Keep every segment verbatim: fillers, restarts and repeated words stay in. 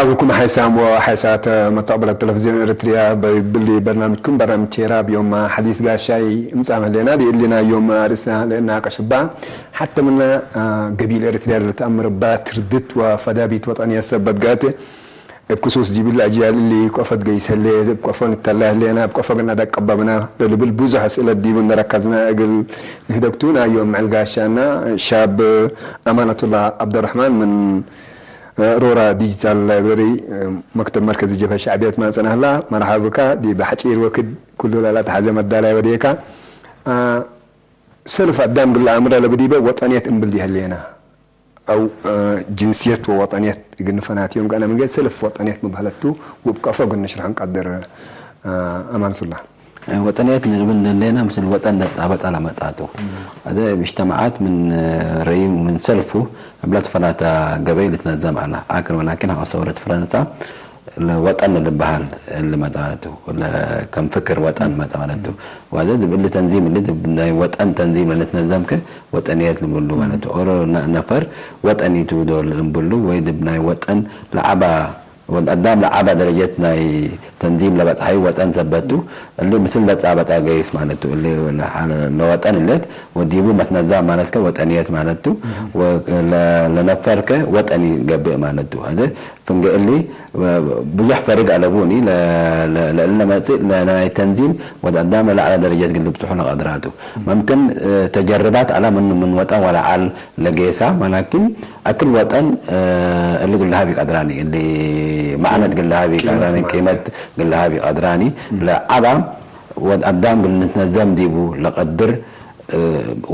እግልኩም ሓይሳም ወሓይሳት መተቅበለት ተለፍዝዮን ኤረትርያ፣ ብሊ በርናምጅኩም በርናምጅ ቴራብ ዮም ሐዲስ ጋሻይ እምጻም ህሌና፣ ዲእሊ ናይ ዮም አርእስና ለእናቀሽ እባ፣ ሐተ ምነ፣ አ፣ ገቢል ኤረትርያ ለልትአምር እባ ትርድት ወፈዳቢት ወጠንየት ሰበት ገአት፣ እብ ክሱስ ዲብሊ አጅያል እሊ ከፎ ትገይስ ህሌት፣ እብ ከፎ ንተለ ህሌና፣ እብ ከፎ ግናደቅ ቀበብና ለልብል ብዙሕ አስእለት ዲቡ እንደ ረከዝና እግል ንህደግቱ፣ ናይ ዮም ምዕል ጋሻና ሻብ አማነቱላህ ዐብደረሕማን ምን ሮራ ዲጂታል ላይብረሪ፣ መክተብ መርከዚ ጀብሀት ሸዕብየት ማጸነ ህላ። መርሐብ ብካ። ዲብ ሐጪር ወክድ ኩሉ ለለአትሐዜ መዳላይ ወዴካ። አ፣ ሰልፍ አዳም እግል ለአምረ ለብዲበ ወጠንየት እምብል ዲሀሌና፣ አው፣ አ፣ ጅንስየት ወወጠንየት እግል ንፈናትዮም ገአነ ምንጌ ሰልፍ ወጠንየት ምበህለቱ ወእብ ቀፎ እግል ንሽርሖ እንቀድር። አ፣ አማንሱላ። ወጠንየት ንብል እንዴና ምስል ወጠን ለጻበጠ ለመጽአቱ። አዜ ምጅተመዓት ምን ረይም ምን ሰልፉ እብ ለትፈናተ ገበይ ልትነዘም ዐለ። አክር ወላኪን ሐቆ ሰውረት ፍረንሳ ለወጠን ልበሃል እሊ መጽአ ማለቱ። ለ-፣ ከም ፍክር ወጠን መጽአ ማለቱ። ወአዜ ዲብ እሊ ተንዚም እሊ ዲብ ናይ ወጠን ተንዚም ለልትነዘምከ ወጠንየት ልብሉ ማለቱ። ኦሮ ነ-፣ ነፈር ወጠኒ ቱ ዶል ልብሉ ወይ ዲብ ናይ ወጠን ለዐባ ወድ አዳም ለዐበ ደረጀት ናይ ተንዚም ለበጽሐዩ ወጠን ሰበት ቱ። እሊ ምስል ለጻበጠ ገይስ ማለት ቱ። እሊ ለሐ-፣ ለወጠን እሌት ወዲቡ መትነዛም ማለትከ ወጠንየት ማለት ቱ። ወ-፣ ለ-፣ ለነፈርከ ወጠኒ ገብእ ማለት ቱ። አዜ ፍንጌ እሊ ብዙሕ ፈርግ አለቡኒ ለ-፣ ለ-፣ ለእለ መጽእ ለናይ ተንዚም ወድ አዳም ለለዐለ ደረጀት እግል ልብጽሖ ለቀድራቱ። መምክን፣ እ፣ ተጀርባት ዐለ ምኑ ምን ወጠን ወለዐል ለጌሳ፣ መላኪን አክል ወጠን፣ እ፣ እሊ እግል ለሀብ ኢቀድራኒ፣ እሊ መዕነት እግል ለሀብ ኢቀድራኒ፣ ቂመት ቂመት እግል ለሀብ ኢቀድራኒ፣ እም። ለዐባ ወድ አዳም እግል ንትነዘም ዲቡ ለቀድር፣ እ፣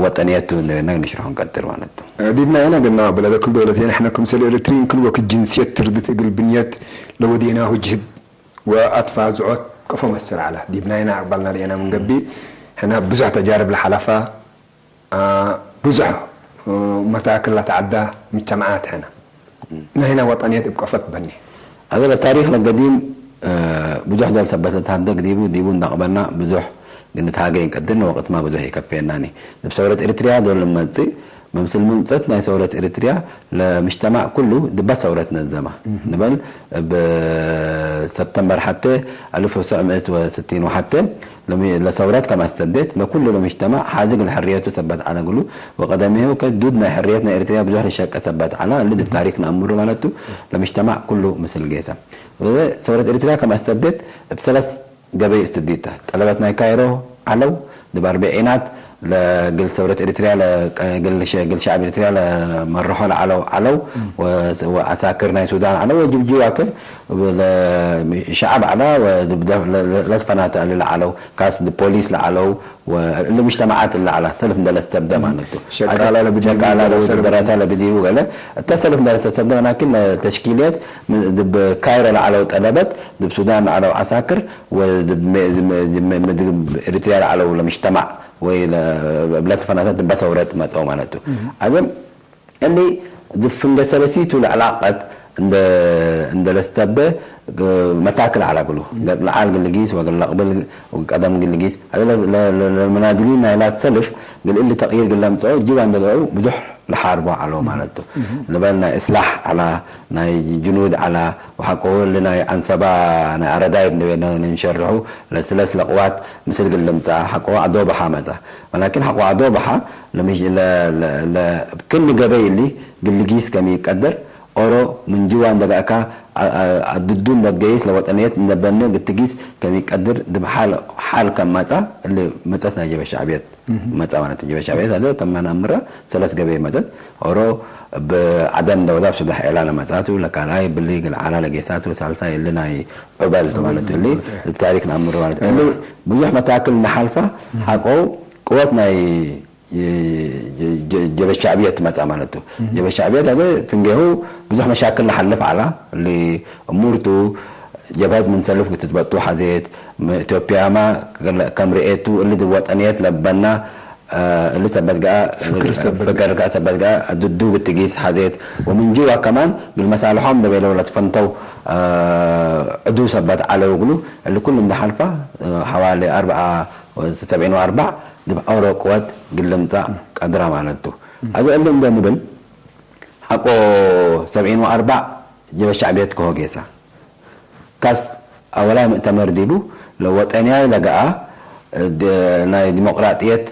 ወጠንየት ቱ እንዴ ቤና ንሽርሖ እንቀድር ማለት ቱ። ዲብና ሄና ገና በለደ ክል ደውለት ሄና ሕነ ክምሰል ኤረትርይን ክል ወክድ ጅንስየት ትርድት እግል ብንየት ለወዴናሁ ጅህድ ወአትፋዝዖት ቀፎ መስል ዐለ። ዲብናይና አቅባልና ርኤና ምን ገብእ፣ ሕነ ብዙሕ ተጃርብ ለሐለፈ፣ አ፣ ብዙሕ፣ እ፣ መታክል ለተዐዳ ምጅተመዓት ሕነ። ናይና ወጠንየት እብ ቀፎ ትበኔ። አዜ ለታሪክ ለገዲም፣ እ፣ ብዙሕ ዶል ሰበት ለተሀደግ ዲቡ፣ ዲቡ እንደ አቅበልና ብዙሕ እግል ንትሃጌ እንቀድር፣ ወቅትማ ብዙሕ ኢከፌናኒ። እብ ሰውረት ኤረትርያ ዶል ልመጽእ፣ መምስል ምምጸት ናይ ሰውረት ኤረትርያ ለምጅተማዕ ኩሉ ድበ ሰውረት ነዘመ። እህ። ንበል እብ ሰብተምበር ሐቴ አልፍ ወትሰዕ ምእት ወስቲን ወሐቴ ለሚ-፣ ለሰውረት ከመ አስተብዴት ለኩሉ ለምጅተማዕ ሓዚ እግል ሕርየቱ ሰበት ዐለ እግሉ ወቀደሜሁ ከዱድ ናይ ሕርየት ናይ ኤረትርያ ብዙሕ ለሸቄ ሰበት ዐለ። እሊ ዲብ ታሪክ ነአምሩ ማለት ቱ። ለምጅተማዕ ኩሉ ምስል ጌሰ። ወዘ ሰውረት ኤረትርያ ከመ አስተብዴት እብ ሰለስ ገበይ እስትብዲት ተ። ጠለበት ናይ ካይሮ ዐለው፣ ዲብ አርበዒናት ለእግል ሰውረት ኤሪትርያ ለ-፣ እግል ሸ-፣ እግል ሸዕብ ኤሪትርያ ለመርሖ ለዐለው ዐለው፣ እም። ወ-፣ ወዐሳክር ናይ ሱዳን ዐለው፣ ወጅብጅባከ ለ-፣ ሸዐብ ዐላ፣ ወዲብ ደ-፣ ለ-፣ ለ-፣ ለትፈናተ እሊ ለዐለው፣ ካስ ዲብ ፖሊስ ለዐለው፣ ወእሊ ምጅተመዓት እሊ ዐላ፣ ሰልፍ እንደ ለስተብደ እም። ማለት ቱ። ሸቃላ ለብዲቡ ሸቃላ ደረሰ ለብዲቡ ለብዲቡ ገለ፣ እተ ሰልፍ እንደ ለስተብደ፣ ወላኪን ለተሽኪልየት ም-፣ ዲብ ካይሮ ለዐለው ጠለበት፣ ዲብ ሱዳን ለዐለው ዐሳክር፣ ወድብ ሜ-፣ ሜ-፣ ሜ-፣ ዲብ ኤሪትርያ ለዐለው ለምጅተማዕ ወይ ለ-፣ እብለ ትፈናተት እበ ሰውረት መጽአው ማለት ቱ። እህ። አዘም እሊ ዲብ ፍንገ ሰለሲቱ ለዕላቀት እንደ፣ እንደ ለስተብደ ግ-፣ መታክል ዐለ እግሉ። እህ። ገጽ ለዓል ግልጊስ ወግል ለቅብል ቀደም ግልጊስ። አዘ ለ-፣ ለ-፣ ለ-፣ ለመናድሊን ናይላ ሰልፍ ግል እሊ ተቅይር ግል ለምጽኦ ጅባ እንደ ገአው ብዙሕ ለሓርቦ ዐለው ማለት ቱ። እህ። ልበል ናይ እስላሕ ዐላ፣ ናይ ጅኑድ ዐላ፣ ወሐቆሁ እሊ ናይ ዐንሰባ ናይ አረዳይብ እንዴ ቤለ ለእንሸርሑ ለስለስ ለቅዋት ምስል እግል ልምጸአ ሐቆሁ አዶበሓ መጸ። ወላኪን ሐቆ አዶበሓ ለምሽ-፣ ለ-፣ ለ-፣ ለ-፣ ክል ገበይ እሊ ግልጊስ ከም ኢቀድር ኦሮ ምን ጅዋ እንዴ ገአካ አ-፣ አ-፣ አድዱ እንዴ ትገይስ ለወጠንየት እንዴ በነ ግትጊስ ከም ኢቀድር ዲብ ሓል፣ ሓል ከም መጸ እሊ መጸት ናይ ጀበ ሸዕብየት። እህ። መጽአ ማለት ጀበ ሸዕብየት አለ ከማን አምረ ሰለስ ገበይ መጸት። ኦሮ እብ ዐደን ደወዳብ ሱዳሕ ኤላ ለመጽአቱ፣ ለካልኣይ ብሊ ግል ዐላ ለጌሳቱ፣ ወሳልሳይ እሊ ናይ ዑበል ቱ ማለት እሊ እብ ታሪክ ነአምሩ ማለት እሊ ብዙሕ መታክል እንደ ሐልፈ እህ። ሐቆው ቅወት ናይ ጀ-፣ ጀ-፣ ጀበ ሸዕብየት መጽአ ማለት ቱ። እህ። ጀበ ሸዕብየት አለ ፍንጌሁ ብዙሕ መሻክል ለሐልፍ ዐላ፣ እሊ እሙር ቱ ጀብሀት ምን ሰልፍ ክትትበጡ ሐዜት፣ ም-፣ ኢትዮጵያማ ከለ-፣ ከም ርኤቱ፣ እሊ ዲብ ወጠንየት ለበና፣ አ፣ እሊ ሰበት ገአ፣ ፍክር ሰበት ፍክር ገአ ሰበት ገአ፣ ድዱ ግትጊስ ሐዜት፣ ወምን ጅዋ ከማን፣ እግል መሳልሖም ለቤለው ለትፈንተው፣ አ፣ ዕዱ ሰበት ዐለው እግሉ፣ እሊ ኩሉ እንደ ሐልፋ፣ አ፣ ሐዋሌ አርበዓ ወሰብዒን ወአርበዕ፣ ዲብ ኦሮ ቅወት እግል ልምጸእ ቀድረ ማለት ቱ። አዜ እሊ እንደ ንብል፣ ሐቆ ሰብዒን ወአርበዕ ጀበ ሸዕብየት ከሆ ጌሰ። ካስ አወላይ ምእተመር ዲቡ፣ ለወጠንያይ ለገአ፣ ድ-፣ ናይ ዲሞቅራጥየት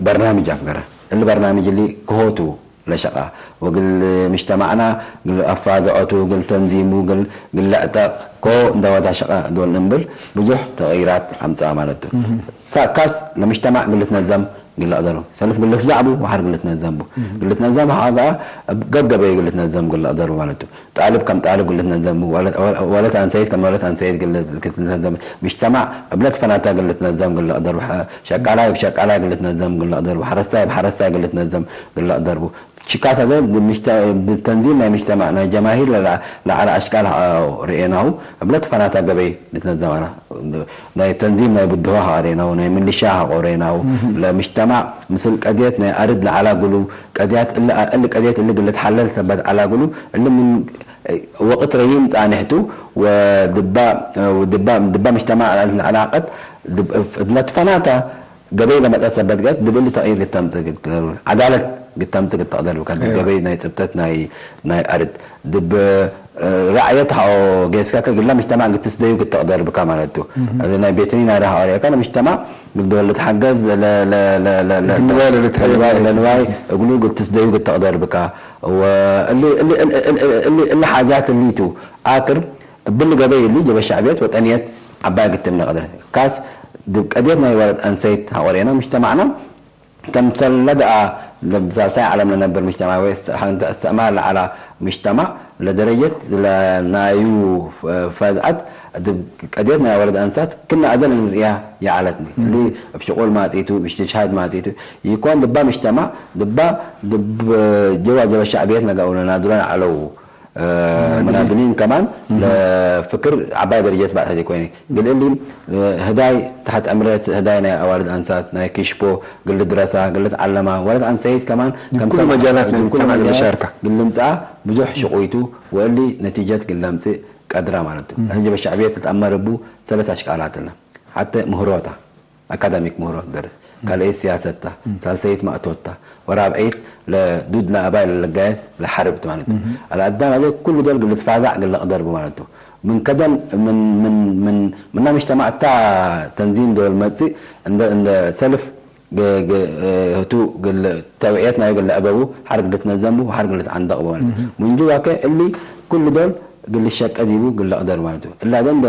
በርናምጅ አፍገረ። እሊ በርናምጅ እሊ ከሆቱ ለሸቃ፣ ወግል ምጅተማዕና፣ ግል አፋዘዖቱ፣ ግል ተንዚሙ፣ ግል፣ ግል ለዕጠቅ፣ ኮ እንደ ወዳ ሸቃ ዶል እንብል፣ ብዙሕ ተቅይራት አምጽአ ማለት ቱ። ሳ-፣ ካስ ለምጅተማዕ ግል ልትነዘም፣ ግል ለአደሩ። ሰልፍ ግል ልፍዛዕ ቡ ወሐር ግል ልትነዘም ቡ። ግል ልትነዘም ሐጋ እብ ገገበዩ ግል ልትነዘም ግል ለአደሩ ማለቱ። ጣልብ ከም ጣልብ ግል ልትነዘም ቡ። ወለት፣ ወለት አንሰይት ከም ወለት አንሰይት ግል ልትነዘም። ምጅተማዕ እብ ለትፈናተ ግል ልትነዘም ግል ለአደሩ። ሸቃላይ እብ ሸቃላይ ግል ልትነዘም ግል ለአደሩ። ሐረሳይ እብ ሐረሳይ ግል ልትነዘም ግል ለአደሩ። ሽካት ሀዘ ዲብ ምጅተ-፣ ዲብ ተንዚም ናይ ምጅተማዕ ናይ ጀማሂር ለለ-፣ ለዐለ አሽቃል ርኤናሁ። እብ ለትፈናተ ገበይ ልትነዘም አና። ናይ ተንዚም ናይ ብድሆ ሀ አሬናሁ፣ ናይ ምልሻ ሀ ቆሬናሁ፣ ለምጅተማዕ ምስል ቀድየት ናይ አርድ ለዐላ ግሉ፣ ቀድያት እሊ፣ እሊ ቀድየት እሊ ግል ልትሐለል ሰበት ዐላ ግሉ፣ እሊ ምን ወቅት ረሂም ጻንሕቱ፣ ወድባ፣ ድባ፣ ድባ ምጅተማዕ ለዐላ ቀት፣ ድብ-፣ እብ ለትፈናተ ገበይ ለመጽአት ሰበት ገት፣ ድብ እሊ ተቅይር ግድ ተምጽእ ግድ፣ ዐዳለት ግድ ተምጽእ ግድ ተቅደር ብካ፣ ድብ ገበይ ናይ ጽብጠት ናይ፣ ናይ አርድ፣ ድብ ራዕየት ሐቆ ጌስከ ከእግለ ምጅተማዕ እግል ትስደዩ እግል ተቅደር ብካ ማለት ቱ። እህ። አዜ ናይ ቤትኒ ናይ ረሃ አርአከ ለምጅተማዕ እግል ዶል ልትሐገዝ ለ-፣ ለ-፣ ለ-፣ ለ-፣ ለንዋይ ለልትሀየ ለንዋይ፣ ማለት። ለንዋይ እግሉ እግል ትስደዩ እግል ተቅደር ብካ። ወእሊ፣ እሊ፣ እሊ፣ እሊ፣ እሊ፣ እሊ ሓጃት እሊ ቱ። አክር እብሊ ገበይ እሊ ጀበ ሸዕብየት ወጠንየት ዐባይ እግል ትምነ ቀድረት። ካስ ድብ ቀድየት ናይ ወለት አንሰይት ሐቆ ርኤና ምጅተማዕና ከምሰል ለገአ ለሳልሳይ ዐለም ለነብር ምጅተማዕ ወይ እስ-፣ ሐንተ እስትዕማር ለዐላ ምጅተማዕ ለደረጀት ለናዩ ፈዝዐት ዲብ ቀድየት ናይ ወለድ አንሳት ክና አዜ ለንርእያ ይዐለትኒ። እሊ እብ ሽቁል ማጽኢቱ፣ እብ እስትሽሃድ ማጽኢቱ ኢኮን፣ ድባ ምጅተማዕ፣ ድባ ዲብ ጀዋ ጀበ ሸዕብየት ለገአው ለናድሮ ለዐለው መናድሊን ከማን ለፍክር ዐባይ ደረጀት ባጽሐት ኢኮን። እግል እሊ ህዳይ ተሐት ዕምረት፣ ህዳይ ናይ አዋልድ አንሳት፣ ናይ ክሽፖ፣ እግል ልድረሳ፣ እግል ልትዐለማ፣ ወለት አንሰይት ከማን ዲብ ክሉ መጃላት ናይ ሙጅተማዕ እግል ልሻርካ። እግል ልምጽአ ብዙሕ ሽቁይ ቱ፣ ወእሊ ነቲጀት እግል ለምጽእ ቀድራ ማለት ቱ። አዜ ጀበ ሸዕብየት ልትአመር እቡ ሰለስ አሽቃላት እለ። ሐቴ ምህሮታ። አካዳሚክ ምህሮ ትደርስ፣ ካልአይት ሲያሰት ተ፣ ሳልሰይት ማእቶት ተ፣ ወራብዐይት ለዱድ ለአባይ ለለጋየት ለሐርብ ተ ማለት ቱ። አልአዳም አዜ ኩሉ ዶል እግል ልትፋዛዕ እግል ልቅደር ቡ ማለት ቱ። ምን ከደን ምን፣ ምን፣ ምን፣ ምና ምጅተማዕ እታ ተንዚም ዶል መጽእ እንደ፣ እንደ ሰልፍ ግ-፣ ግ-፣ ህቱ እግል ተውዕየት ናዩ እግል ልዕበቡ ሐር እግል ልትነዘም ቡ ወሐር እግል ልትዐንደቅ ቡ ማለት ቱ። ምን ጅዋከ እሊ ኩሉ ዶል እግል ልሸቄ ዲቡ እግል ልቅደር ማለት ቱ። እላ ደ እንደ፣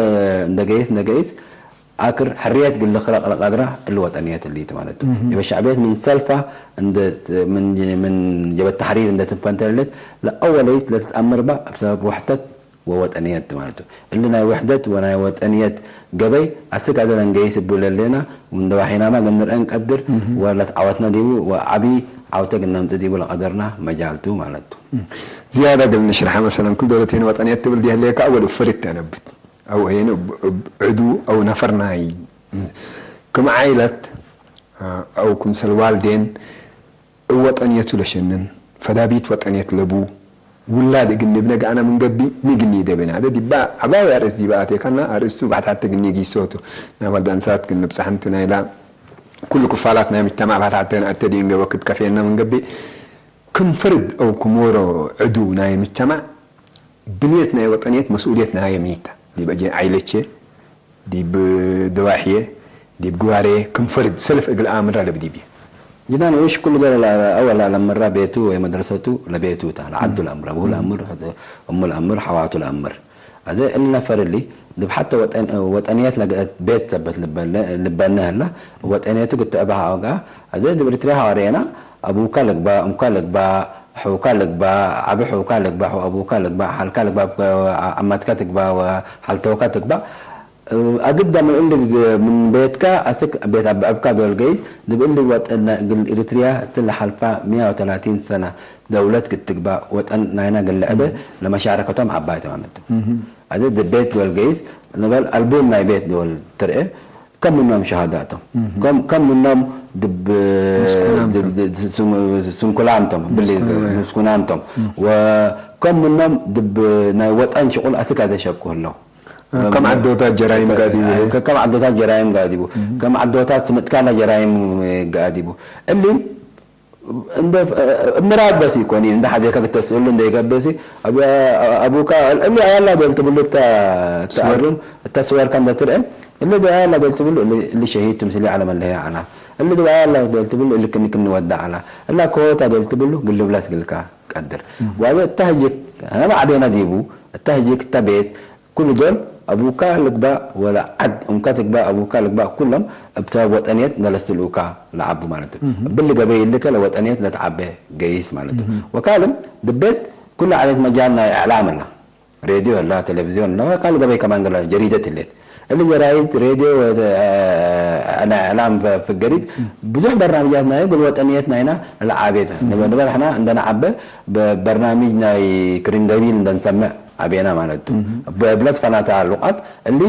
እንደ ገይስ፣ እንደ ገይስ አክር ሕርየት እግል ልክለቅ ለቀድራ እሊ ወጠንየት እሊ ቱ ማለት ቱ። እህ። ጀበ ሸዕብየት ምን ሰልፋ እንደ ምን፣ ምን ጀበት ተሕሪር እንደ ትንፈንተ ለህሌት ለአወለይት ለትትአመር ባ እብ ሰበብ ወሕደት ወወጠንየት ቱ ማለት ቱ። እሊ ናይ ውሕደት ወናይ ወጠንየት ገበይ አስክ አዜ ለንገይስ እቡ ለህሌና ወእንደ ዋሒናማ እግል ንርአ እንቀድር እህ። ወለትዓወትና ዲቡ ወዐቢ ዐውተ እግል ነምጽእ ዲቡ ለቀደርና መጃል ቱ ማለት ቱ። እህ። ዝያደ እግል ንሽርሐ መሰለን ክል ዶለቴን ወጠንየት ትብል ዲህሌከ አወል እብ ፈሪድ ተአነብት። አው ሄን እብ፣ እብ ዕዱ አው ነፈር ናይ ክም ዓይለት አው ክምሰል ዋልዴን እብ ወጠንየቱ ለሸንን ፈዳቢት ወጠንየት ለቡ ውላድ እግል ንብነ ገአና ምን ገብእ ሚ እግል ኒደብነ። ሀደ ዲባ ዐባዊ አርእስ ዲበ አቴካና አርእሱ ባሕታተ እግል ኒጊሶቱ። ናይ ወልድ አንሳት እግል ንብጸሐንቱ ናይላ ኩሉ ክፋላት ናይ ምጅተማዕ ባሕታተ ነአተ ዲእንገ ወክድ ከፌና ምን ገብእ ክም ፈርድ አው ክም ዎሮ ዕዱ ናይ ምጅተማዕ ብንየት ናይ ወጠንየት መስኡልየት ናየ ሚ ተ? ዲብ አጀ-፣ ዓይለቼ፣ ዲብ ደዋሕዬ፣ ዲብ ግዋሬ፣ ክም ፈርድ ሰልፍ እግል አምራ ለብዲብዬ። ጅናን ውሽ ኩሉ ዶል ለአወል ለአምራ ቤቱ ወይ መድረሰቱ ለቤቱ ተ፣ ለዐዱ ለአምር፣ አቡሁ ለአምር፣ እሙ ለአምር፣ ሐዋቱ ለአምር። አዜ እሊ ነፈር እሊ፣ ዲብ ሐተ ወጠን-፣ ወጠንየት ለገአት ቤት ሰበት ልበነ፣ ልበነ ህላ፣ ወጠንየቱ ግትዕበ ሀወጋ፣ አዜ ዲብ ኤሪትርያ ሐዋርየና፣ አቡከ ልግባእ፣ እምከ ልግባእ፣ ሑከ ልግባእ፣ ዐቢ ሑከ ልግባእ፣ ሑአቡከ ልግባእ፣ ሐልከ ልግባእ፣ ዐመትከ ትግባእ ወሐልቶከ ትግባእ። አግደ ምን እሊ ምን ቤትከ አስክ ቤት አብዕብካ ዶል ገይስ፣ ዲብ እሊ ወጠን እግል ኤሪትርያ እት ለሐልፋ ምያ ወተላቲን ሰነ ደውለት እግል ትግባእ፣ ወጠን ናይና እግል ልዕበ ለመሻረከቶም ዐባይ ተ ማለት ቱ። አዜ ዲብ ቤት ዶል ገይስ፣ ንበል አልቡም ናይ ቤት ዶል ትርኤ፣ ከም ምኖም ሸሃዳቶም፣ ከም፣ ከም ምኖም ድብ፣ ምስኩናም ድብ፣ ቶም። ድብ፣ ስም-፣ ስንኩላም ቶም፣ ብሊ ምስኩናም፣ ምስኩናም ቶም። ወከም ምኖም ድብ ናይ ወጠን ሽቁል አስክ አዜ ሸቁ ህለው። ከም ዓዶታት ጀራይም ከ-፣ ጋዲቡ። ከ-፣ ከም ዓዶታት ጀራይም ጋዲቡ። ከም ዓዶታት ስምጥካላ ጀራይም ጋዲቡ። እሊም እንደ ምራድ በስ ኢኮን፣ እንደ ሐዜከ ክተስእሉ እንደ ይገብእ ሲ፣ አብ-፣ አቡካ እሊ አያላ ዶል ትብሉ እተ፣ እተ ስወር። አዱም፣ እተ ስወርከ እንደ ትርኤ፣ እሊ ዶ አያላ ዶል ትብሉ እሊ፣ እሊ ሸሂድ ትምስሊ ዐለ መለሀየ ዐላ። እሊ ዶ አያላ ዶል ትብሉ እሊ ክኒ ክኒ ወዳ ዐላ። እላ ከሆታ ዶል ትብሉ ግልብለት ግልካ ቀድር። እም። ዋዘ እተ ህጅክ፣ አነ መዐቤነ ዲቡ፣ እተ ህጅክ እተ ቤት፣ ኩሉ ዶል አቡካ ልግባእ ወለ ዐድ እምከ ትግባእ አቡካ ልግባእ ኩሎም እብ ሰበብ ወጠንየት እንደ ለስትልኡካ ለዐቡ ማለት ቱ። እህ። እብሊ ገበይ እልከ ለወጠንየት ለተዐቤ ገይስ ማለት ቱ። እህ። ወካልም ድቤት ኩሉ ዐለት መጃል ናይ እዕላም እላ፣ ሬድዮ እላ፣ ቴሌቪዝዮን እላ፣ ወካል ገበይ ከማን ገላ ጀሪደት ህሌት። እሊ ጀራይድ፣ ሬድዮ ወ-፣ ናይ እዕላም ፍገሪት እህ። ብዙሕ በርናምጃት ናይ እግል ወጠንየት ናይና ለዓቤት። እህ። ንበ-፣ ንበል ሕና እንደ ነዐበ በ-፣ በርናምጅ ናይ ክርን ገቢል እንደ ንሰምዕ አቤና ማለት ቱ። እህ። እብ-፣ እብ ለትፈናተ ሉቃት እሊ፣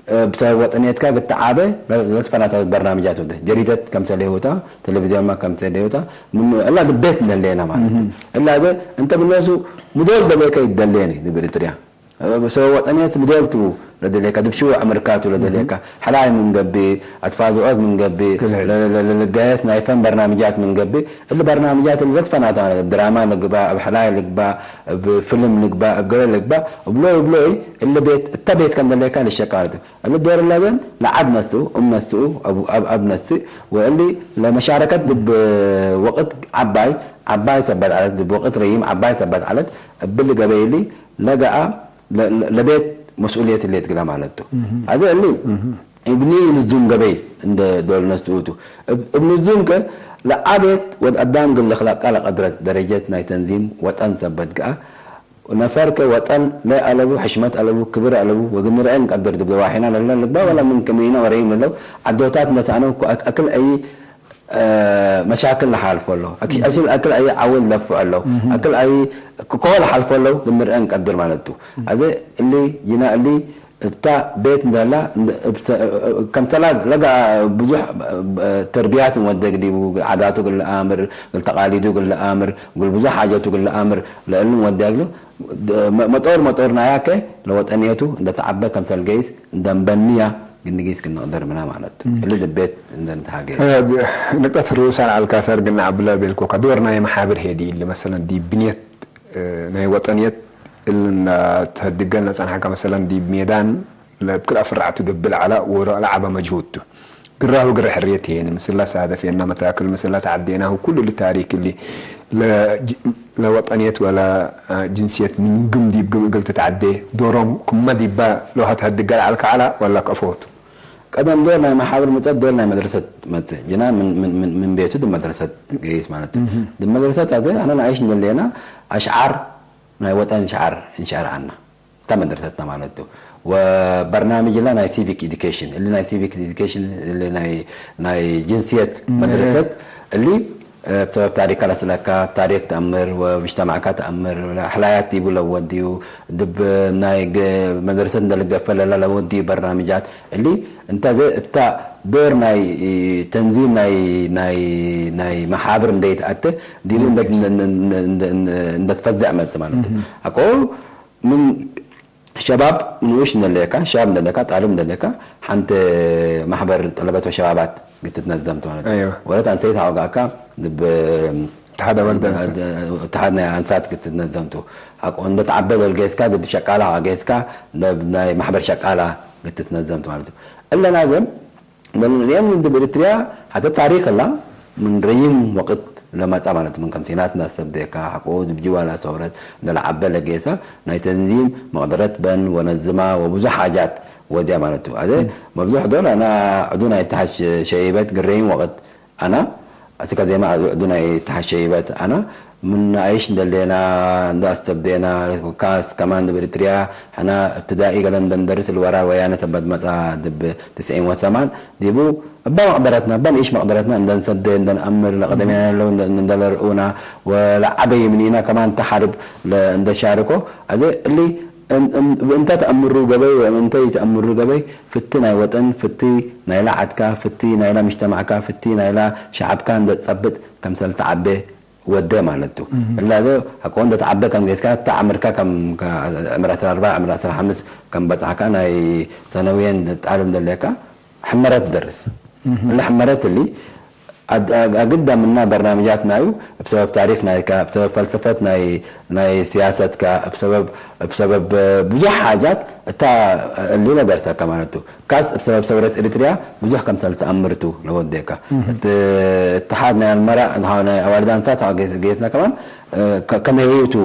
እ፣ ብሰበብ ወጠንየትካ እግል ተዓቤ ለ-፣ ለትፈናተ በርናምጃት ወደ። ጀሪደት ከምሰሌ ሁታ፣ ቴሌቪዝዮንማ ከምሰሌ ሁታ፣ ምን እላ ድቤት እንደሌና ማለት ቱ። እህ። እላ ዘ እንተ ግኖሱ ምዶል ደሌከ ይደሌኒ ዲብ ኤሪትርያ። እ፣ ብሰበብ ወጠንየት ምዶል ቱ ለደሌካ፣ ዲብ ሽዑ ዕምርካ ቱ ለደሌካ። እህ። ሕላይ ምን ገብእ፣ አትፋዝዖት ምን ገብእ፣ ክልል። ለ-፣ ለ-፣ ለ-፣ ልጋየት ናይ ፈን በርናምጃት ምን ገብእ፣ እሊ በርናምጃት እሊ ለትፈናተ ማለት፣ እብ ድራማ ልግባእ፣ እብ ሕላይ ልግባእ፣ እብ ፍልም ልግባእ፣ እብ ገሌ ልግባእ፣ እብሎይ እብሎይ፣ እሊ ቤት፣ እተ ቤት ከእንደሌካ ልሸቃ ማለት። እሊ ዶር እለ ዘን ለዐድ ነስኡ፣ እም ነስኡ፣ አብ፣ አብ፣ አብ ነስእ፣ ወእሊ ለመሻረከት ዲብ ወቅት ዐባይ፣ ዐባይ ሰበት ዐለት፣ ዲብ ወቅት ረዪም ዐባይ ሰበት ዐለት፣ እብሊ ገበይ እሊ ለገአ ለ-፣ ለ-፣ ለቤት መስኡልየት ህሌት ግለ ማለት ቱ። እህ። አዜ እሊ እህ። እብኒ ንዙም ገበይ እንደ ዶል ነስኡ ቱ። እብ-፣ እብ ንዙምከ ለአቤት ወድ አዳም እግል ልክለቃ ለቀድረት ደረጀት ናይ ተንዚም ወጠን ሰበት ገአ። ነፈርከ ወጠን ለአለቡ፣ ሕሽመት አለቡ፣ ክብር አለቡ፣ ወእግል ንርኤ እንቀድር። ዲብ ደዋሒና ለለ ልግባእ ወለ ምን ክምኒነ ወረይም ለለው ዐዶታት እንደ ሰአነው እኩ አክ-፣ አክል አይ እ፣ መሻክል ለሓልፎ ለው። አኪ-፣ እህ። አሽል አክል አይ ዐውል ለፍዖ ለው። እህ። አክል አይ ክኮ ለሓልፎ ለው ግምርአ እንቀድር ማለት ቱ። እህ። አዜ እሊ ጅና እሊ እብታ ቤት እንደላ እንደ እብሰ-፣ ከምሰላ ለጋ ብዙሕ፣ እ፣ ተርቢያት እንወደግ ዲቡ፣ ዓዳቱ እግል ለአምር፣ እግል ተቃሊዱ እግል ለአምር፣ እግል ብዙሕ ሓጀቱ እግል ለአምር፣ ለእሉ እንወደግ ሉ። ደ-፣ መ-፣ መጦር መጦር ናያከ ለወጠንየቱ እንደ ተዓበ ከምሰል ገይስ እንደ ንበንያ ግንጊስ ክንቅደር ምና ማለት ቱ። እም። እሊ ድቤት እንደ ንትሃጌ። እ፣ ንቅጠት ርኡሳን አልካሳር ግን አብለ ቤልኮ ከዶር ናይ መሓብር ሄዲ እሊ መሰለን ዲብ ብንየት፣ እ፣ ናይ ወጠንየት እልና ተህድገን ለጸንሐከ መሰለን ዲብ ሜዳን ለብክል አፍራዕቱ ገብእ ለዐላ ወሮ ለዐበ መጅሁድ ቱ። ግራሁ ግረ ሕርየት ሄን ምስላ ሳደፌና መታክል ምስላ ተዓዴናሁ ኩሉ እሊ ታሪክ እሊ ለጅ-፣ ለወጠንየት ወለ፣ አ፣ ጅንስየት ምን ግም ዲብ ግም እግል ትትዓዴ ዶሮም ክመ ዲባ ለውሀት ሀድገ ለዐልከ ዐላ ወላ ከፎቱ? ቀደም ዶር ናይ መሓብር ምጸት ዶር ናይ መድረሰት መጽእ። ጅና ምን፣ ምን፣ ምን፣ ምን ቤቱ ዲብ መድረሰት ገይስ ማለት ቱ። እህ። ዲብ መድረሰት አዜ አነ ነአይሽ እንደሌና አሽዓር ናይ ወጠን ሽዓር እንሽዕር ዐና። እተ መድረሰትና ማለት ቱ። ወበርናምጅ እለ ናይ ሲቪክ ኤዱኬሽን፣ እሊ ናይ ሲቪክ ኤዱኬሽን፣ እሊ ናይ፣ ናይ ጅንስየት እም፣ መድረሰት፣ እሊ፣ እ፣ ብሰበብ ታሪክካ ለስእለካ፣ ታሪክ ተአምር ወምጅተማዕካ ተአምር፣ ሕላያት ዲቡ ለወድዩ፣ ድብ ናይ ገ-፣ መድረሰት እንደ ልገፈ ለላ ለወድዩ በርናምጃት፣ እሊ እንተ ዘ-፣ እታ ዶር ናይ ተንዚም ናይ፣ ናይ፣ ናይ መሓብር እንደ ይትአተ፣ ዲቡ እንደ፣ እንደ፣ እንደ፣ እንደ፣ እንደ ትፈዘዕ መጽእ ማለት ቱ። እም። አኮ ምን ሸባብ ንኡሽ እንደሌካ፣ ሸባብ እንደሌካ፣ ጣልብ እንደሌካ፣ ሐንተ ማሕበር ጠለበት ወሸባባት ግትትነዘምቱ ማለት። አይዋ። ወለት አንሰይት አውጋካ ድብ እተሓድ አወልድ አንሳት። እተሓድ ናይ አንሳት ግትትነዘምቱ። ሐቆ እንደ ተዓበ ዶል ጌስካ፣ ድብ ሸቃላ ጌስካ፣ ድብ ናይ ማሕበር ሸቃላ ግትትነዘምቱ ማለት። እለ ናዘም ለንርእየን ምን ዲብ ኤሪትርያ ሐተ ታሪክ እላ ምን ረዪም ወቅት ለመጽአ ማለት ምን ከምሲናት እናስተብዴካ ሐቆ ዲብ ጅዋላ ሰውረት እንደ ለዐበ ለጌሰ ናይ ተንዚም መቅደረት በን ወነዝማ ወብዙሕ ሓጃት ወድያ ማለት ቱ። አዜ እም። መብዙሕ ዶል አና ዕዱ ናይ ተሐሽ ሸይበት ግረይም ወቅት አና አስከ ዜማ ዕዱ ናይ ተሐሽ ሸይበት አና ምን አይሽ እንደሌና እንደ አስተብዴና ካስ ከማን ዲብ ኤሪትርያ ሕና እብትዳኢ ገለ እንደ እንደርስ እሊ ወራር ወያነ ሰበት መጽአ ዲብ ትስዒን ወሰማን ዲቡ እበ መቅደረትና እበ ንኢሽ መቅደረትና እንደ እንሰዴ እንደ ነአምር ለቀደሜና እም። ለለው እንደ፣ እንደ ለርኡና ወለዐበይ ምኒና ከማን ተሐርብ ለ-፣ እንደ ሻርኮ አዜ እሊ እም፣ እም፣ እብ እንተ ተአምሩ ገበይ ወእም እንተ ኢተአምሩ ገበይ ፍቲ ናይ ወጠን ፍቲ ናይላ ዐድካ ፍቲ ናይላ ምጅተማዕካ ፍቲ ናይላ ሸዐብካ እንደ ትጸብጥ ከምሰል ተዐቤ ወዴ ማለት ቱ። እም። እላ ዘ ሐቆ እንደ ተዐበ ከም ጌስካ፣ እተ ዐምርካ ከም፣ ከ-፣ ዕምር ዐስር አርበዕ፣ ዕምር ዐስር ሐምስ ከም በጽሐካ፣ ናይ ሰነውየን ጣልብ እንደሌካ፣ ሕመረት ትደርስ። እም። እለ ሕመረት እሊ፣ አድ-፣ አግ-፣ አግደ ምና በርናምጃት ናዩ፣ እብ ሰበብ ታሪክ ናይከ፣ እብ ሰበብ ፈልሰፈት ናይ፣ ናይ ሲያሰትከ፣ እብ ሰበብ፣ እብ ሰበብ ብዙሕ ሓጃት እታ እሊ ለደርሰከ ማለት ቱ። ካስ እብ ሰበብ ሰውረት ኤሪትርያ ብዙሕ ከምሰል ተአምር ቱ ለወዴከ። እት-፣ እትሓድ ናይ አልመራ፣ ናይ አዋልድ አንሳት ጌ-፣ ጌስና ከማን፣ እ፣ ከ-፣ ከመህዩ ቱ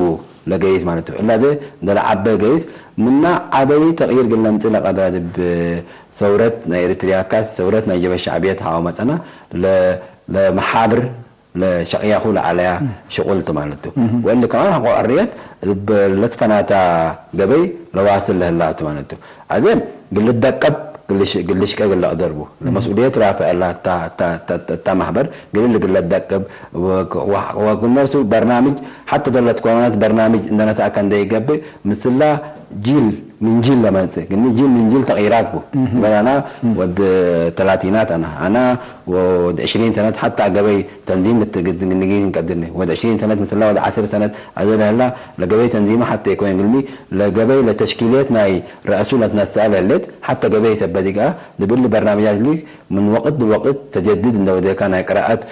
ለገይስ ማለት ቱ። እላዘ እንደ ለዓበ ገይስ ምና ዐበይ ተቅይር ግል ለምጽእ ለቀድረ ዲብ ሰውረት ናይ ኤሪትርያ ካስ ሰውረት ናይ ጀበ ሸዕብየት ሐቆ መጸና ለ-፣ ለመሓብር ለሸቅያሁ ለዐለያ ሽቁል ቱ ማለት ቱ። ወእሊ ከማን ሐቆ ሕርየት እብ ለትፈናታ ገበይ ለዋስል ለህላ ቱ ማለት ቱ። አዜ ግል ልደቀብ፣ ግል ልሽ-፣ ግል ልሽቄ ግል ለቅደር ቡ። ለመስኡልየት ራፍዕ እላ እታ፣ እታ፣ እታ፣ እታ ማሕበር ግል ልግል ለደቅብ ወ-፣ ወ-፣ ወግል ነፍሱ በርናምጅ ሐተ ዶለት ኮሮናት በርናምጅ እንደ ነስአከ እንደ ይገብእ ምስላ ጂል ምን ጂል ለመጽእ፣ ግን ጂል ምን ጂል ተቅይራት ቡ። እህ። በል አና እህ። ወድ ተላቲናት አና፣ አና ወድ ዕሽሪን ሰነት ሐታ ገበይ ተንዚም ልትግድ ንጊ እንቀድርኒ። ወድ ዕሽሪን ሰነት ምስላ ወድ ዐስር ሰነት አዜ ለህላ ለገበይ ተንዚም ሐቴ ይኮን ግልሚ ለገበይ ለተሽኪልየት ናይ ረአሱ ለትነሰአ ለህሌት ሐተ ገበይ ሰበት ይግአ። ዲብ እሊ በርናምጃት ሊ ምን ወቅት ዲብ ወቅት ተጀድድ እንደ ወዴካ ናይ ቅራአት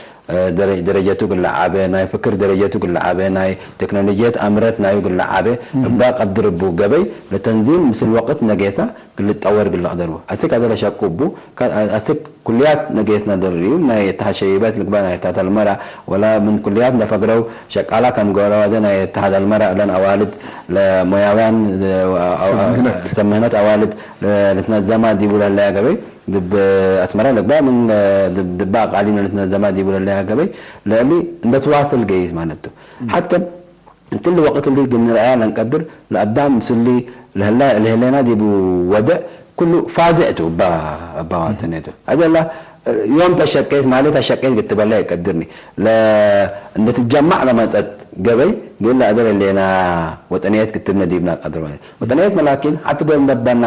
ደረ-፣ ደረጀቱ እግል ለዓበ፣ ናይ ፍክር ደረጀቱ እግል ለዓበ፣ ናይ ቴክኖሎጅየት አምረት ናዩ እግል ለዓበ፣ እም። እባ ቀድር እቡ ገበይ ለተንዚም ምስል ወቅት ነጌሳ እግል ልትጠወር እግል ለቅደር ቡ። አስክ አዜ ለሸቁ እቡ፣ ከ-፣ አስክ ኩልያት ነጌስና ደርዩ፣ ናይ እትሃድ ሸይበት ልግባእ፣ ናይ እትሃድ አልመራ፣ ወላ ምን ኩልያት ለፈግረው ሸቃላ ከም ገብረ ዋደ ናይ እትሃድ አልመራ እለን አዋልድ ለሞያውያን፣ ለ-፣ አው-፣ አው-፣ ሰብ ምህነት። ሰብ ምህነት አዋልድ ለ-፣ ልትነዘማ ዲቡ ለለያ ገበይ፣ ዲብ አስመረ ልግባእ ምን ዲብ፣ ዲብ አቃሊም ለልትነዘማ ዲቡ ለለያ ገበይ፣ ለእሊ እንደ ትዋስል ገይስ ማለት ቱ። ሐተ እትሊ ወቅት እሊ ግንርአያ ለንቀድር፣ ለአዳም ምስሊ ለህላ-፣ ለህሌና ዲቡ ወድዕ ኩሉ ፋዝዕ ቱ እባ፣ እባ ዋተኔቱ። አዜ ላ ዮም ተሸቄት ማለት አሸቄት ክትበላ ይቀድርኒ። ለ-፣ እንደ ትጀማዕ ለመጸት ገበይ፣ ግን ለአዜ ለህሌና ወጠንየት ክትብነ ዲብና ቀድር ማለት። ወጠንየት መላኪን ሐተ ዶል ነበና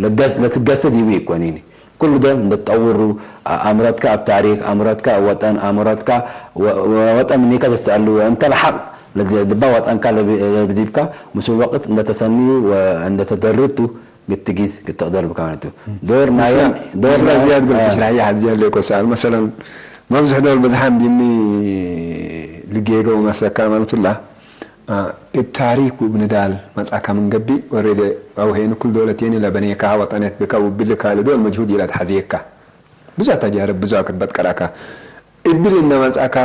ለገስ-፣ ለትገሰ ዲቡ ኢኮኒኒ። ኩሉ ዶል እንደ ትጠውሩ፣ አ-፣ አእምሮትካ እብ ታሪክ፣ አእምሮትካ እብ ወጠን፣ አእምሮትካ ወ-፣ ወ-፣ ወጠን ምኒከ ትሰአሉ፣ ወእንተ ለሐቅ ለድ-፣ ድባ ወጠንካ ለብ-፣ ለብዲብካ ምስል ወቅት እንደ ተሰንዩ ወእንደ ተደርቱ ግትጊስ ግትቅደር ብካነቱ። ዶር ምስላ፣ ናየን፣ ዶር ምስላ ናየን፣ ዝያድ ግል አ። ትሽራሕየ ሐዝያ ሌኮ ሰአል። መሰለን፣ መብዝሕ ዶል በዝሓም ዲሚ ልጌገው መስለካ ማለቱላ፣ አ፣ እብ ታሪክ ወእብ ንዳል መጽአካ ምን ገብእ፣ ወሬደ አውሄን ኩል ዶለት የኒ ለበኔካሃ ወጠንየት ብካ፣ ውብሊ ካልእ ዶል መጅሁድ ኢለትሐዜካ። ብዙ ተጃርብ፣ ብዙ ክትበት ቀራካ። እብል እንደ መጽአካ፣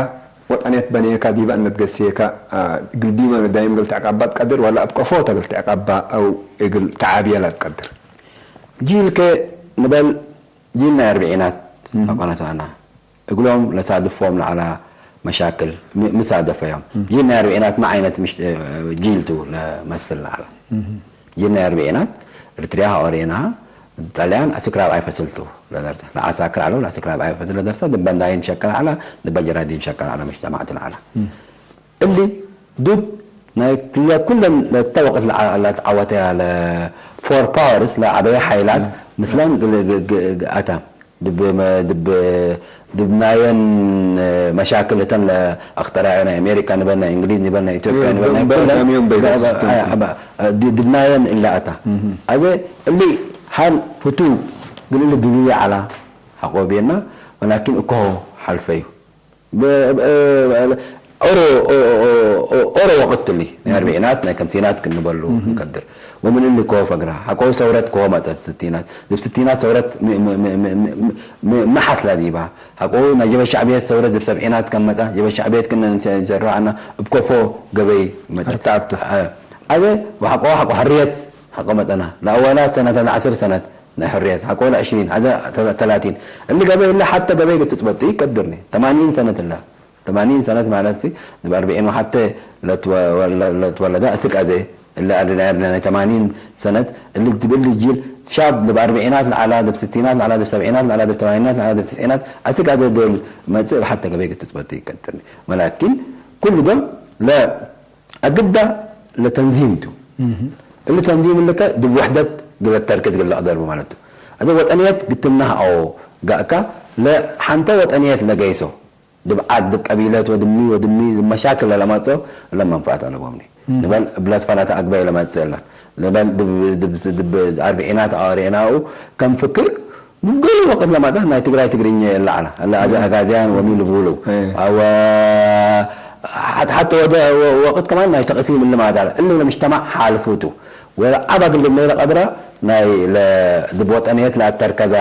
ወጠንየት በኔካ፣ ዲበ እንደ ትገሴካ፣ አ፣ እግል ዲመ ዳይም እግል ትዕቀባ ትቀድር፣ ወላ እብ ቀፎተ እግል ትዕቀባ አው እግል ተዓብየ ለትቀድር። ጂልከ ንበል፣ ጂል ናይ አርብዒናት እህ። አቋናት አና። እግሎም ለሳድፎም ለዐላ መሻክል ሚ፣ ሚ ሳደፈዮም? እህ። ጂል ናይ አርብዒናት ሚ ዓይነት ምሽ-፣ እ፣ ጂል ቱ ለመስል ለዐላ? እህ። ጂል ናይ አርብዒናት፣ ኤርትርያ ሀኦሬና፣ ጣልያን አስክ ራብዓይ ፈስል ቱ ለደርሰ። ለዐሳክር ዐለው ለአስክ ራብዓይ ፈስል ለደርሰ፣ ድበ እንዳይን ሸቀል ዐላ፣ ድበ ጀራዲን ሸቀል ዐላ፣ መጅተማዕ ቱ ለዐላ። እም። እሊ ዱብ ናይ ክለ-፣ ኩለን ለተ ወቅት ለዐ-፣ ለትዐወተያ ለ ፎር ፓወርስ ለዐበየ ሓይላት እም። ምስለን ግ-፣ ግ-፣ ግ-፣ ግ-፣ አታ። ድብ መ-፣ ድብ፣ ድብ ናየን መሻክል ህተን ለአክተራዮ ናይ አሜሪካ ንበል ናይ እንግሊዝ ንበል ናይ ኢትዮጵያ እም፣ ንበል ናይ በ-፣ ኩለን በ-፣ በ-፣ በ-፣ አ-፣ አ-፣ አ-፣ ዲ-፣ ድብ ናየን እለ አታ። እም። አዜ እሊ ሐል ህቱ ግል እሊ ድብየ ዐላ ሐቆ ቤና ወላኪን እኮሆ ሐልፈዩ። ብ-፣ ብ-፣ ኦሮ፣ ኦ-፣ ኦ-፣ ኦ-፣ ኦሮ ወቅት እሊ፣ ናይ አርብዒናት፣ ናይ ከምሲናት ክንበሉ እህ። እንቀድር። ወምን እሊ ኮ ፈግራ፣ ሐቆ ሰውረት ኮ መጸት ስቲናት። እብ ስቲናት ሰውረት ም-፣ ም-፣ ሚ ሐስላ ዲባ? ሐቆ ናይ ጀበ ሸዕብየት ሰውረት እብ ሰብዒናት ከም መጸ፣ ጀበ ሸዕብየት ክነ ንሰ-፣ ንሰሮ ዐና፣ እብ ኮፎ ገበይ መጸት። አርተዐቱ። አ-፣ አዜ ወሐቆ፣ ሐቆ ሕርየት ሐቆ መጸና። ለአወላት ሰነት፣ ለዐስር ሰነት ናይ ሕርየት፣ ሐቆ ለዕሽሪን፣ አዜ ተ-፣ ተላቲን። እሊ ገበይ እለ ሐተ ገበይ ክትጽበጡ ኢቀድርኒ። ተማኒን ሰነት እላ። ተማኒን ሰነት ማለት ሲ፣ ዲብ አርብዒን ወሐቴ ለትወ-፣ ወለ-፣ ለትወለደ አስክ አዜ፣ እለ አድነ፣ አድነ ናይ ተማኒን ሰነት፣ እሊ ዲብ እሊ ጂል ሻብ ዲብ አርብዒናት ለዐላ፣ ዲብ ስቲናት ለዐላ፣ ዲብ ሰብዒናት ለዐላ፣ ዲብ ተማኒናት ለዐላ፣ ዲብ ትስዒናት፣ አስክ አዜ ዶል መጽእ እብ ሐተ ገበይ ክትጽበቱ ይቀድርኒ። ወላኪን ኩሉ ዶል ለ-፣ አግዳ ለተንዚም ቱ። እህ። እሊ ተንዚም እልከ ዲብ ውሕደት ግለ ተርክዝ ግለ አቅደር ቡ ማለት ቱ። አዜ ወጠንየት ግትምናህ አው ጋእካ ለሐንተ ወጠንየት ለገይሶ። ዲብ ዐድ፣ ዲብ ቀቢለት ወዲብ ሚ ወዲብ ሚ ዲብ መሻክል ለለመጽኦ እለ መንፈዐት አለቦምኒ። እም። ንበል እብ ለትፈነተ አግበይ ለመጽእ እለ። ንበል ዲብ፣ ዲብ፣ ዲብ አርብዒናት አዋሬናኡ ከም ፍክር ምን ገሌ ወቅት ለማጽእ ናይ ትግራይ ትግርኛ እለ ዐለ። እለ አዜ አጋዝያን ወሚ ልቡሉ። እየ። አወ ሐት-፣ ሐተ ወደ ወ-፣ ወቅት ከማን ናይ ተቅሲም እለ ማጽእ ዐለ። እለ ለምጅተማዕ ሓልፉቱ። ወዐብ እግል ልብለዩ ለቀድረ ናይ ለ-፣ ዲብ ወጠንየት ለአተርከዘ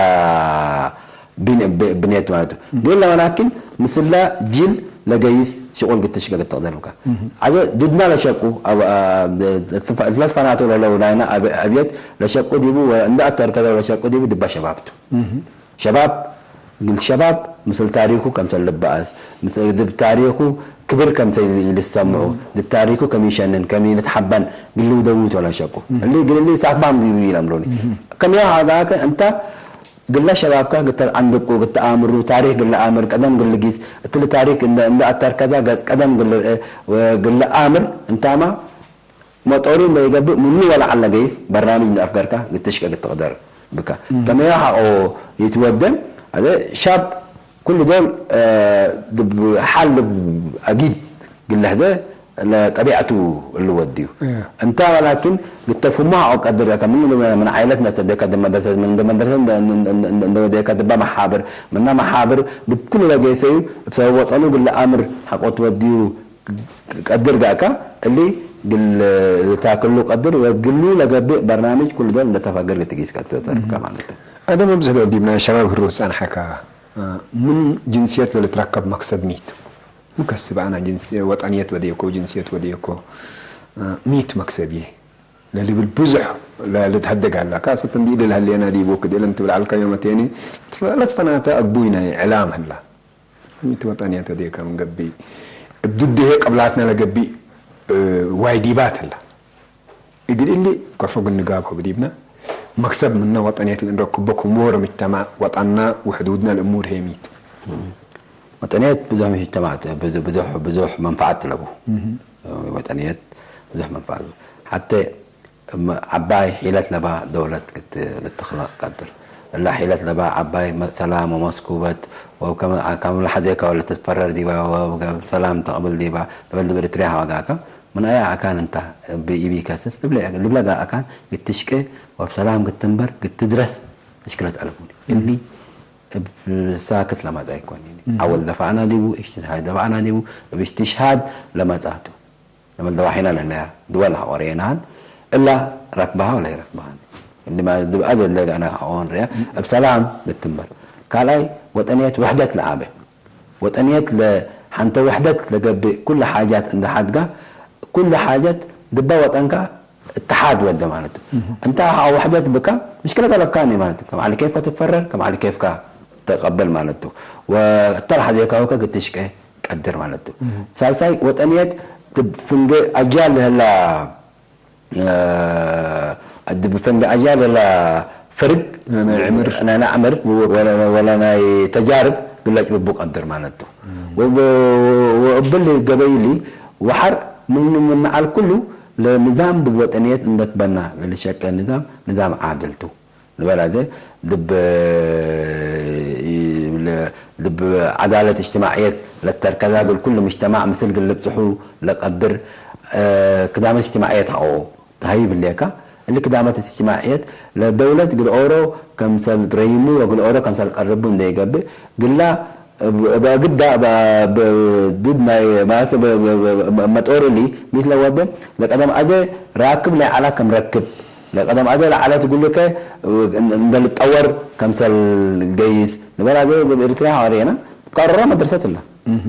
ቢን-፣ ብ-፣ ብኔት ማለት ቱ። ግን ለመናኪን ምስለ ጅል ለገይስ ሽቁል ግትሽቀ ግትቅደር ብካ። አዜ ዱድና ለሸቁ፣ አብ-፣ አ-፣ ለትፈ-፣ ለትፈናተው ለለው ናይና አብ-፣ አብየት ለሸቁ ዲቡ ወእንደ አተርከዘው ለሸቁ ዲቡ ድባ ሸባብ ቱ። ሸባብ፣ እግል ሸባብ ምስል ታሪኩ ከምሰል ልበአስ፣ ምስ-፣ ዲብ ታሪኩ ክብር ከምሰል ኢልሰምዑ፣ ዲብ ታሪኩ ከም ኢሸንን፣ ከም ኢልትሐበን ግልውደውዩ ቶለሸቁ። እሊ እግል እሊ ሳክባም ዲቡ ኢለምሩኒ። ከም ያው ሀጋከ እንተ ግለ ሸባብከ ግተአንድቁ፣ ግተአምሩ፣ ታሪክ ግለ አምር፣ ቀደም ግል ጊስ፣ እትሊ ታሪክ እንደ፣ እንደ አተርከዘ ገጽ ቀደም ግል ርእ ወግል አምር፣ እንታማ መጦሩ እንደ ይገብእ ምኑ ወለዐለ ገይስ በርናምጅ እንደ አፍገርካ ግትሽቀ ግትቅደር ብካ። እም። ከመያ ሐቆ ይትወደን፣ አዜ ሻብ ኩሉ ዶል፣ እ፣ ድብ ሐል ድብ አጊድ ግለህዘ ለጠቢዐቱ እሉ ወድዩ። እም። እንታ ወላኪን ግተፍሁሞ ሐቆ ቀድር ከምን ምን ዓይለት ነሰደካ ድብ መድረሰት፣ ምን እንደ መድረሰት እንደ፣ እንደ፣ እንደ፣ እንደ ወደካ ድባ መሓብር፣ ምና መሓብር ድብ ኩሉ ለገይሰዩ እብ ሰበብ ወጠኑ ግለ አምር ሐቆ ትወድዩ ቀድር ጋካ እሊ ግል ልታክሉ ቀድር ወግሉ ለገብእ በርናምጅ ኩሉ ዶል እንደ ተፈግር ግትጊስ ቀጥተርብካ ማለት ነው። አደም ብዝሕ ዶል ዲብና ሸባብ ህሩስ ጸንሐካ፣ ምን ጅንስየት ለልትረከብ መክሰብ ሚት? ምን ከስብ አና ጅንስ-፣ ወጠንየት ወዴኮ፣ ጅንስየት ወዴኮ፣ ሚት መክሰብ እዬ ለልብል ብዙሕ ለልትሀደግ ሀላ። ካሰት እንዲ እሊ ለህሌና ዲቡ ክድ እለን ትብል ዐልካ ዮመቴኒ ለትፈ-፣ ለትፈናተ አግቡይ ናይ ዕላም ህላ። ሚት ወጠንየት ወዴከ ምን ገብእ፣ እብ ድድ ህዬ ቅብላትነ ለገብእ፣ እ፣ ዋይዲባት ህላ። እግል እሊ ከፎ እግል ንጋብሆ ብዲብነ፣ መክሰብ ምነ ወጠንየት ለእንረክቦ ክም ዎሮ ምጅተማዕ ወጠንና ወሕዱድነ ለእሙር ህዬ ሚት? ወጠንየት ብዙሕ ምጅተማዕ፣ ብዙ-፣ ብዙሕ፣ ብዙሕ መንፈዓት ለቡ። እህ። ወጠንየት ብዙሕ መንፈዓት። ሐቴ እብ ዐባይ ሒለት ለባ ደውለት እት ልትክለቅ ቀድር። እላ ሒለት ለባ ዐባይ መ-፣ ሰላም ወመስኩበት ወከመ፣ ከም ለሐዜከ ወለትትፈረር ዲባ ወሰላም ተቅብል ዲባ ልብል ዲብ ኤሪትርያ ሀዋጋከ ምን አየ አካን እንታ እብ ኢቢ ከስስ ልብለ፣ ልብለጋ አካን ግትሽቄ ወእብ ሰላም ግትንበር ግትድረስ ምሽክለት አለቡኒ። እሊ እብ ሳክት ለመጽአ ኢኮን። እም። አወል ደፈዕና ዲቡ፣ እጅትሃድ ደፈዕና ዲቡ፣ እብ እጅትሽሃድ ለመጽአቱ። ለመልደዋሒና ለህለያ ድወል ሐቆ ርኤናን፣ እላ ረክበሃ ወለኢረክበሃን። እንዲማ ድብአ ዘለ ገአና ሐቆ ንርያ፣ እብ ሰላም ልትንበር። ካልኣይ ወጠንየት ውሕደት ለአበ። ወጠንየት ለ-፣ ሐንተ ውሕደት ለገብእ ኩሉ ሓጃት እንደ ሐድጋ፣ ኩሉ ሓጀት ድበ ወጠንካ እትሓድ ወደ ማለት ቱ። እህ። እንተ ሐቆ ውሕደት ብካ፣ ምሽክለት አለብካኒ ማለት ቱ። ከም ዐሊ ኬፍከ ትፈረር፣ ከም ዐሊ ኬፍከ ተቀብል ማለት ቱ። ወእተ ለሐዜካሁከ ግትሽቄ ቀድር ማለት ቱ። እህ። ሳልሳይ ወጠንየት ድብ ፍንጌ አጅያል ለህላ፣ እ፣ ድብ ፍንጌ አጅያል ለህላ ፍርግ፣ ናይ ዕምር። ናይ፣ ናይ ዕምር ወለ፣ ወለ ናይ ተጃርብ ግለጭ ብቡ ቀድር ማለት ቱ። እህ። ወብ-፣ ወእብሊ ገበይሊ ወሐር ምን፣ ምን ዐል ኩሉ ለንዛም ድብ ወጠንየት እንደትበና ለልሸቄ ንዛም፣ ንዛም ዓድል ቱ። ልበል አዜ፣ ድብ፣ ለ-፣ ድብ ዐዳለት እጅትማዕየት ለተርከዛ እግል ኩሉ ምጅተማዕ ምስል እግል ልብጽሑ ለቀድር፣ እ፣ ክዳመት እጅትማዕየት ሐቆ ተሀይብ ህሌካ። እሊ ክዳመት እጅትማዕየት ለደውለት እግል ኦሮ ከምሰል ትረይሙ ወእግል ኦሮ ከምሰል ቀርቡ እንዴ ይገብእ፣ ግላ እብ፣ እብ አግዳ፣ እብ፣ እብ ድድ ናይ ማሰ፣ እብ፣ እብ፣ እብ፣ እብ መጦር እሊ ሚት ለወደ፣ ለቀደም አዜ ራክብ ለይዐላ ከም ረክብ፣ ለቀደም አዜ ለዐለት እግልከ እንደ ልጠወር ከምሰል ገይስ። ንበል አዜ እብ ኤሪትርያ ሐዋርየና ትቀረረ መድረሰት እላ። እህ።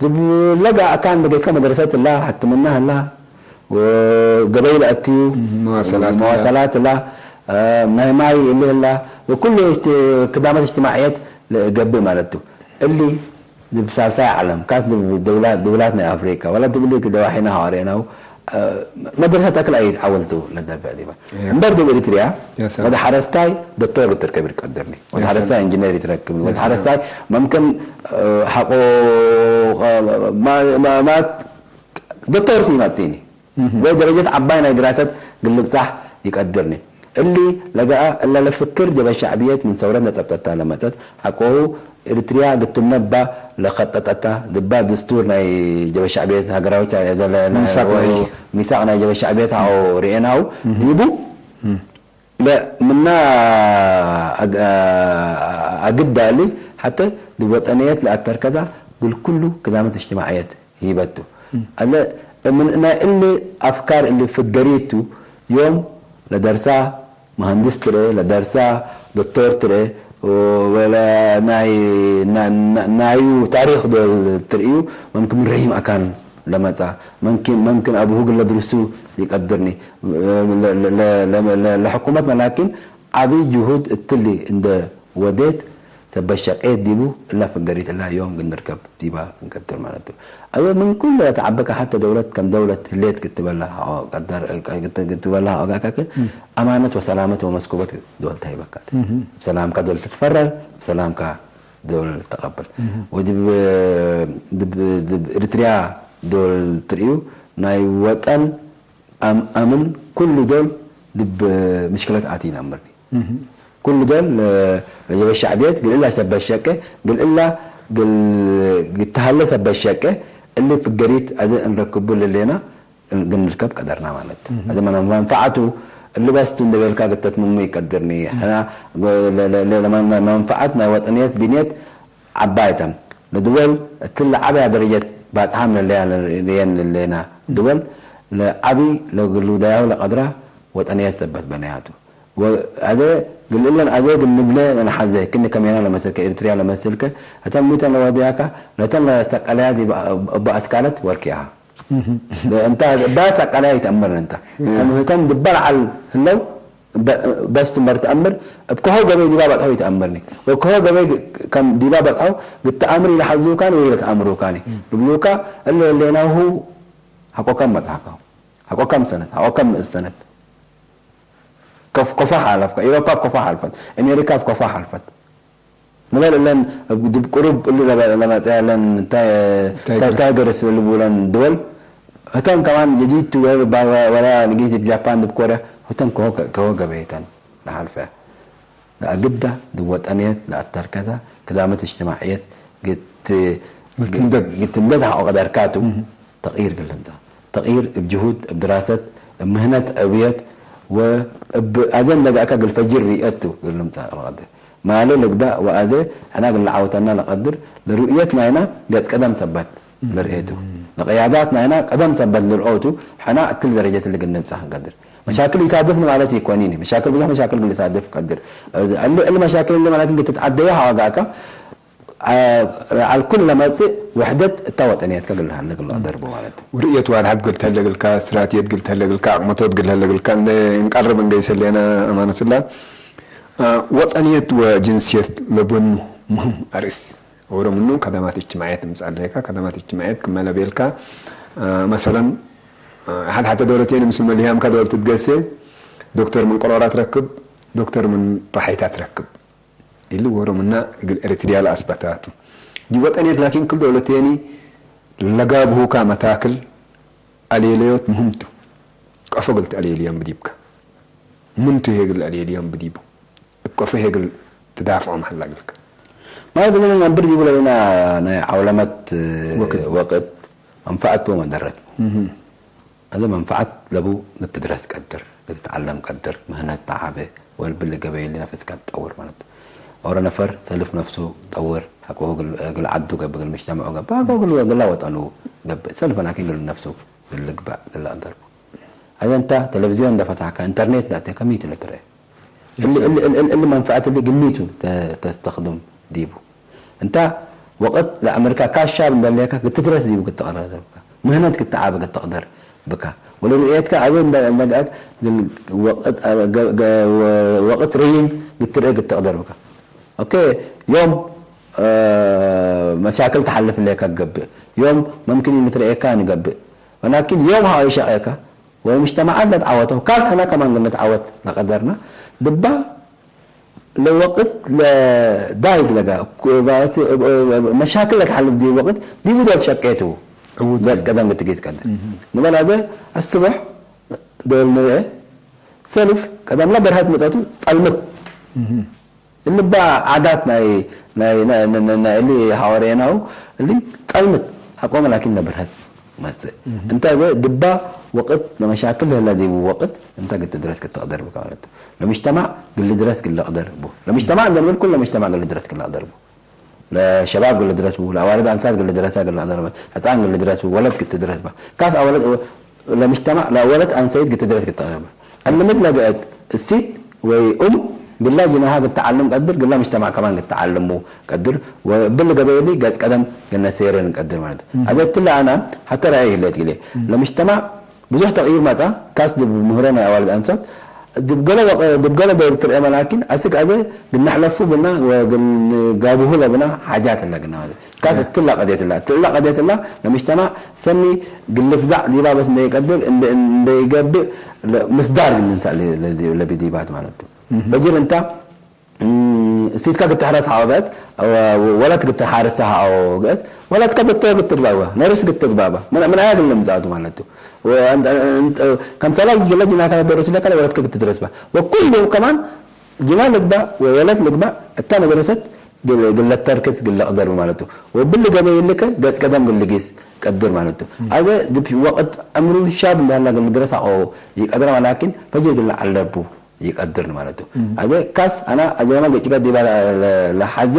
እብ ለጋ አካን እንደ ገይትከ መድረሰት እላ፣ ሕክምና ህላ፣ ወገበይ ለአትዩ፣ መዋሰላት ህላ። መዋሰላት ህላ፣ ናይ ማይ እሊ ህላ፣ ወኩሉ እጅት-፣ ክዳመት እጅትማዕየት ለገብእ ማለት ቱ። እሊ ዲብ ሳልሳይ ዐለም፣ ካስ ዲብ ደውላ-፣ ደውላት ናይ አፍሪቃ፣ ወላ ዲብ እሊ ደዋሒና ሐዋርየናው፣ አ፣ መድረሰት አክል አይ ዐወልቱ ለደፍዕ ዲባ። እምበር ዲብ ኤሪትርያ፣ ያ ሰላም። ወድ ሐረስታይ ዶክቶር ልትርከብ ኢትቀድርኒ። ወድ ያ ሐረስታይ ሰላም። ኢንጂነር ኢትረክብኒ። ያ ወድ ሰላም። ሐረስታይ መምክን፣ አ፣ ሐቆ፣ አ፣ ማ-፣ ማ-፣ ማ-፣ ዶክቶር ሲመጽእኒ። እህ። ወይ ደረጀት ዐባይ ናይ ድራሰት እግል ልብጻሕ ኢቀድርኒ። እሊ ለገአ እለ ለፍክር ጀበ ሸዕብየት ምን ሰውረት ለጸብጠታ ለመጸት፣ ሐቆሁ ኤሪትርያ ግትምነ እባ ለከጠጠታ፣ ድባ ድስቱር ናይ ጀበ ሸዕብየት ሀገራዊት፣ ለ-፣ ለ-፣ ሚሳቅ ናይ ሚሳቅ ናይ ጀበ ሸዕብየት ሐቆ ርኤናሁ እህ። ዲቡ እህ። ለ፣ ምና አግ-፣ አግዳ እሊ ሐተ ዲብ ወጠንየት ለአተርከዛ እግል ኩሉ ክዳመት እጅትማዕየት ሂበቱ። አለ ምን ናይ እሊ አፍካር እሊ ፍገሪቱ ዮም ለደርሳ መሀንድስ ትርኤ፣ ለደርሳ ዶክቶር ትርኤ፣ ወለ ናይ፣ ና-፣ ና-፣ ናዩ ታሪክ ዶል ትርእዩ፣ መምክን ምን ረሂም አካን ለመጽአ፣ መምክን፣ መምክን አቡሁ እግል ለድርሱ ይቀድርኒ። ለ-፣ ለ-፣ ለ-፣ ለ-፣ ለ-፣ ለሕኩመት መላኪን ዐቢ ጅሁድ እትሊ እንደ ወዴት፣ ሰበት ሸቄት ዲቡ እላ ፍገሪት እላ ዮም እግል ንርከብ ዲባ እንቀድር ማለት ቱ። አየ ምን ኩሉ ለተዐበከ ሐተ ደውለት ከም ደውለት ህሌት ክትበላ ሐቆ ቀደር፣ ክት-፣ ክትበላ ሐቆ ጋካከ አማነት ወሰላመት ወመስኩበት ዶል ተህይበካት። ሰላምካ ዶል ትትፈረር፣ ሰላምካ ዶል ተቀብል። ወዲብ፣ ዲብ፣ ዲብ ኤሪትሪያ ዶል ትርእዩ ናይ ወጠን አም-፣ አምን ኩሉ ዶል ዲብ ምሽክለት አቲ ነአምርኒ። ኩሉ ዶል ለጀበ ሸዕብየት እግል እላ ሰበት ሸቄ፣ እግል እላ እግል፣ እግል ተሀለ ሰበት ሸቄ፣ እሊ ፍገሪት አዜ እንረክቡ ለሌና እግል ንርከብ ቀደርና ማለት ቱ። አዜ መን-፣ መንፈዐቱ እሊ በስ ቱ እንዴ ቤልካ እግል ተትምሙ ኢቀድርኒ። ሕና ለ-፣ ለ-፣ ለ-፣ ለመን-፣ መንፈዐት ናይ ወጠንየት ብንየት ዐባይ ተን። ለድወል እትለ ዐበያ ደረጀት ባጽሓም ለለያ ለርእየን ለሌና ድወል ለዐቢ ለእግል ልውደያሁ ለቀድራ ወጠንየት ሰበት በነያቱ። ወአዜ እግል እለን አዜ እግል ንብኔ ለነሐዜ፣ ክኒ ከሜና ለመስልከ፣ ኤሪትርያ ለመስልከ፣ ህተን ሚ ተን ለወደያካ፣ ለተን ለሰቀለያ ዲብ እበ አስካለት ወርቅያሃ። እንተ እበ ሰቀለያ ኢተአምር እንተ። ከም ህተን ድበ ለዐል ህለው በ-፣ በስ ትመር ተአምር፣ እብ ከሆ ገበይ ዲባ በጽሐው ኢተአምርኒ። ወከሆ ገበይ ግ-፣ ከም ዲባ በጽሐው ግተአምር ኢለሐዙካኒ ወይ ለተአምሩካኒ ልብሉካ፣ እለ ህሌናሁ ሐቆ ከም መጽሐከው፣ ሐቆ ከም ሰነት፣ ሐቆ ከም ምእዝ ሰነት። ከፍ-፣ ኮፋ ሓለፍከ፣ ኤውሮፓ እብ ኮፋ ሓልፈት፣ አሜሪካ እብ ኮፋ ሓልፈት። ንበል እለን እብ ዲብ ቅሩብ እሉ ለበ-፣ ለመጽአ እለን ታይ-፣ ታይገርስ። ታይ-፣ ታይገርስ ልቡለን ድወል፣ ህተን ከማን ጀዲድ ቱ ወ-፣ ባ-፣ ወ-፣ ወላ ንጊስ ዲብ ጃፓን ዲብ ኮርያ፣ ህተን ከሆ፣ ከሆ ገበይ ተን ለሐልፈ። ለአግዳ ዲብ ወጠንየት ለአተርከተ ክዳመት እጅትማዕየት ግት-፣ ግትምደድ። ግትምደድ ሐቆ ቀደርካቱ። ተቅይር እግል ልምጸእ። ተቅይር እብ ጅሁድ፣ እብ ድራሰት፣ እብ ምህነት ዕብየት ወእብ አዘ እንደ ገአከ እግል ፈጅር ርእየት ቱ እግል ልምጸእ ለቀድር። ማሌ ልግበእ ወአዜ ሕና እግል ለዐውተና ለቀድር፣ ለርእየት ናይና ገጽ ቀደም ሰበት ልርኤ ቱ። ለቅያዳት ናይና ቀደም ሰበት ልርኦ ቱ፣ ሕና እትሊ ደረጀት እሊ እግል ንብጸሕ እንቀድር። መሻክል ኢሳድፍኒ ማለት ኢኮኒኒ፣ መሻክል ብዙሕ መሻክል እግል ኢሳድፍ ቀድር። እሊ፣ እሊ መሻክል እሊ መላኪን እግል ትትዐደየ ሐዋጋከ፣ አ፣ ዐል ኩል ለመጽእ ውሕደት እታ ወጠንየትከ እግል ለሀለ እግል ለአደርቦ ማለት። ወርእየት ዋድሐት እግል ተህለ እግልካ፣ እስትራትየት እግል ተህለ እግልካ፣ አቅመቶት እግል ለሀለ እግልካ፣ እንዴ እንቀርብ እንገይስ ህሌነ አማነቱላ፣ አ፣ ወጠንየት ወጅንስየት ለበኑ ምህም አርእስ ኦሮ ምኑ ከደማት እጅትማዕየት እምጸእ ሌከ፣ ከደማት እጅትማዕየት ክመ ለቤልካ፣ አ፣ መሰለን፣ አ፣ ሐድ ሐተ ዶለቴን ምስል መልህያምከ ዶል ትትገሴ፣ ዶክተር ምን ቅሮራ ትረክብ፣ ዶክተር ምን ረሐይታ ትረክብ። እሊ ዎሮ ምና እግል ኤሪትርያ ለአስበታ ቱ። ዲብ ወጠንየት ላኪን ክል ዶለቴኒ ለጋብሁካ መታክል አሌለዮት ምህም ቱ። ቀፎ እግል ተአሌልዮም ብዲብከ። ምን ቱ ህዬ እግል አሌልዮም ብዲቡ? እብ ቀፎ ህዬ እግል ትዳፍዖም ሀላ እግልከ? ማለት ምን ነብር ዲቡ ለሌና ናይ ዐውለመት ወቅት። ወቅት መንፈዐት ቡ መደረት። እህ። አዜ መንፈዐት ለቡ ልትድረስ ቀድር፣ ልትትዐለም ቀድር፣ ምህነት ተዓበ ወልብል ገበይ እሊ ነፍስከ ትጠውር ማለት። ኦሮ ነፈር ሰልፍ ነፍሱ ጠውር፣ ሐቆሁ እግል፣ እግል ዐዱ ገብእ፣ እግል ምጅተመዑ ገብእ፣ ሐቆሁ እግል፣ እግላ ወጠኑ ገብእ፣ ሰልፍ ላኪን እግል ነፍሱ እግል ልግበእ እግል ለአደርቡ። አዜ እንተ ቴሌቪዝዮን እንደ ፈታሕከ፣ ኢንተርኔት እንደ አቴከ ሚ ቱ ልትረኤ? እሊ፣ እሊ፣ እሊ፣ እሊ መንፈዐት እሊ ግሚቱ ተ-፣ ተስተክድም ዲቡ። እንተ ወቅት ለዐምርካ ካሻብ እንደሌከ ክትድረስ ዲቡ ክትቀረር ብካ። ምህነት ክትዓብ ክትቅደር ብካ። ወለርእየትከ አዜ እንደ፣ እንደ ገአት ግል ወቅት፣ ገ-፣ ገ-፣ ወቅት ረሂም ክትርኤ ክትቅደር ብካ። ኦኬ፣ ዮም፣ እ፣ መሻክል ተሐልፍ ሌከ ገብእ። ዮም መምክን ኢልትርኤካ ንገብእ። ወላኪን ዮም ሀዋይ ሸቄከ ወምጅተማዓት ለትዓወተው፣ ካስ ሕነ ከማን እግል ንትዓወት ለቀደርና፣ ድባ ለወቅት ለዳይግ ለጋ፣ መሻክል ለትሐልፍ ዲብ ወቅት ዲቡ ዶል ሸቄቱ፣ ዕዉት ገጽ ቀደም ልትጊት ቀድር። እህ። ንበል አዜ አስቡሕ ዶል ንርኤ፣ ሰልፍ ቀደም ለበርሀት መጸቱ ጸልምት። እህ። እሊ እባ ዓዳት ናይ፣ ናይ፣ ናይ፣ ናይ፣ ናይ እሊ ሐወሬናሁ እሊ ጸልምት ሐቆመ ላኪን ለበርሀት። መጽእ። እንተ እዘ ድባ ወቅት ለመሻክል ለህለ ዲቡ ወቅት እንተ ግትድረስ ክትቅደር ብከ ማለት ቱ። ለምጅተማዕ ግልድረስ ግለቅደር ቡ። ለምጅተማዕ እንደ ንብል ኩለ ምጅተማዕ ግልድረስ ግለቅደር ቡ። ለሸባብ ግልድረስ ቡ፣ ለአዋልድ አንሳት ግልድረሳ ግለቅደር ቡ፣ ሕጻን ግልድረስ ቡ፣ ወለት ግትድረስ ባ። ካስ አወለት ለምጅተማዕ ለወለት አንሰይት ግትድረስ ግተቅደር ቡ። ዕልምት ለገአት እሲት ወይ ኡም ግላ ጅናሃ ግተዓልም ቀድር፣ ግላ ምጅተማዕ ከማን ግተዓልሙ ቀድር፣ ወእብል ገበይ እሊ ገጽ ቀደም ግነ ሴርን ቀድር ማለት። አዜ እትለ አና ሐተ ረአይ ህሌት ግሌ። ለምጅተማዕ ብዙሕ ተቅይር መጽአ፣ ካስ ዲብ ምህሮ ናይ አዋልድ አንሳት፣ ዲብ ገለ ወቀ-፣ ዲብ ገለ ደውል ትርኤ መላኪን፣ አስክ አዜ ግነሕለፉ ብና ወግንጋብሁ ለብና ሓጃት እለ ግና። ካስ እትላ ቀድየት እላ፣ እትላ ቀድየት እላ ለምጅተማዕ ሰኒ ግልፍዛዕ ዲባ በስ እንደ ይቀድር፣ እንደ፣ እንደ ይገብእ ለ-፣ ምስዳር ግን እንሳእ ለ-፣ ለ-፣ ለቢዲባት ማለት ቱ። ፈጅር እንታ እም፣ እሲትካ ግትሐረስ ሐቆ ገአት፣ ወ-፣ ወለት ግትሐረስ ሐቆ ገአት፣ ወለትከ ዶክተር ግትግባባ፣ ነርስ ግትግባባ፣ ምን፣ ምን አያ ግለ ምጽአቱ ማለት ቱ። ወአንተ፣ እንተ፣ ከምሰላ ግለ ጅናካ ደረስ ለከ ወለትከ ግትድረስባ። ወኩሉ ከማን ጅና ልግባእ ወወለት ልግባእ እታ መድረሰት ግል-፣ ግለ ተርክስ ግለ ቅደር ማለት ቱ። ወብል ገበይ ልከ ገጽ ቀደም ግል ጊስ ቀድር ማለት ቱ። አዘ ዲብ ወቅት ዕምሩ ሻብ እንደ ሀላ ግል ድረስ አቆ ይቀድረ፣ ወላኪን ፈጅር ግል ዐለቡ። ይቀድር ማለት ቱ። እም። አዜ ካስ አና አዜማ ገጭቀ ዲባ ለ-፣ ለ-፣ ለሐዜ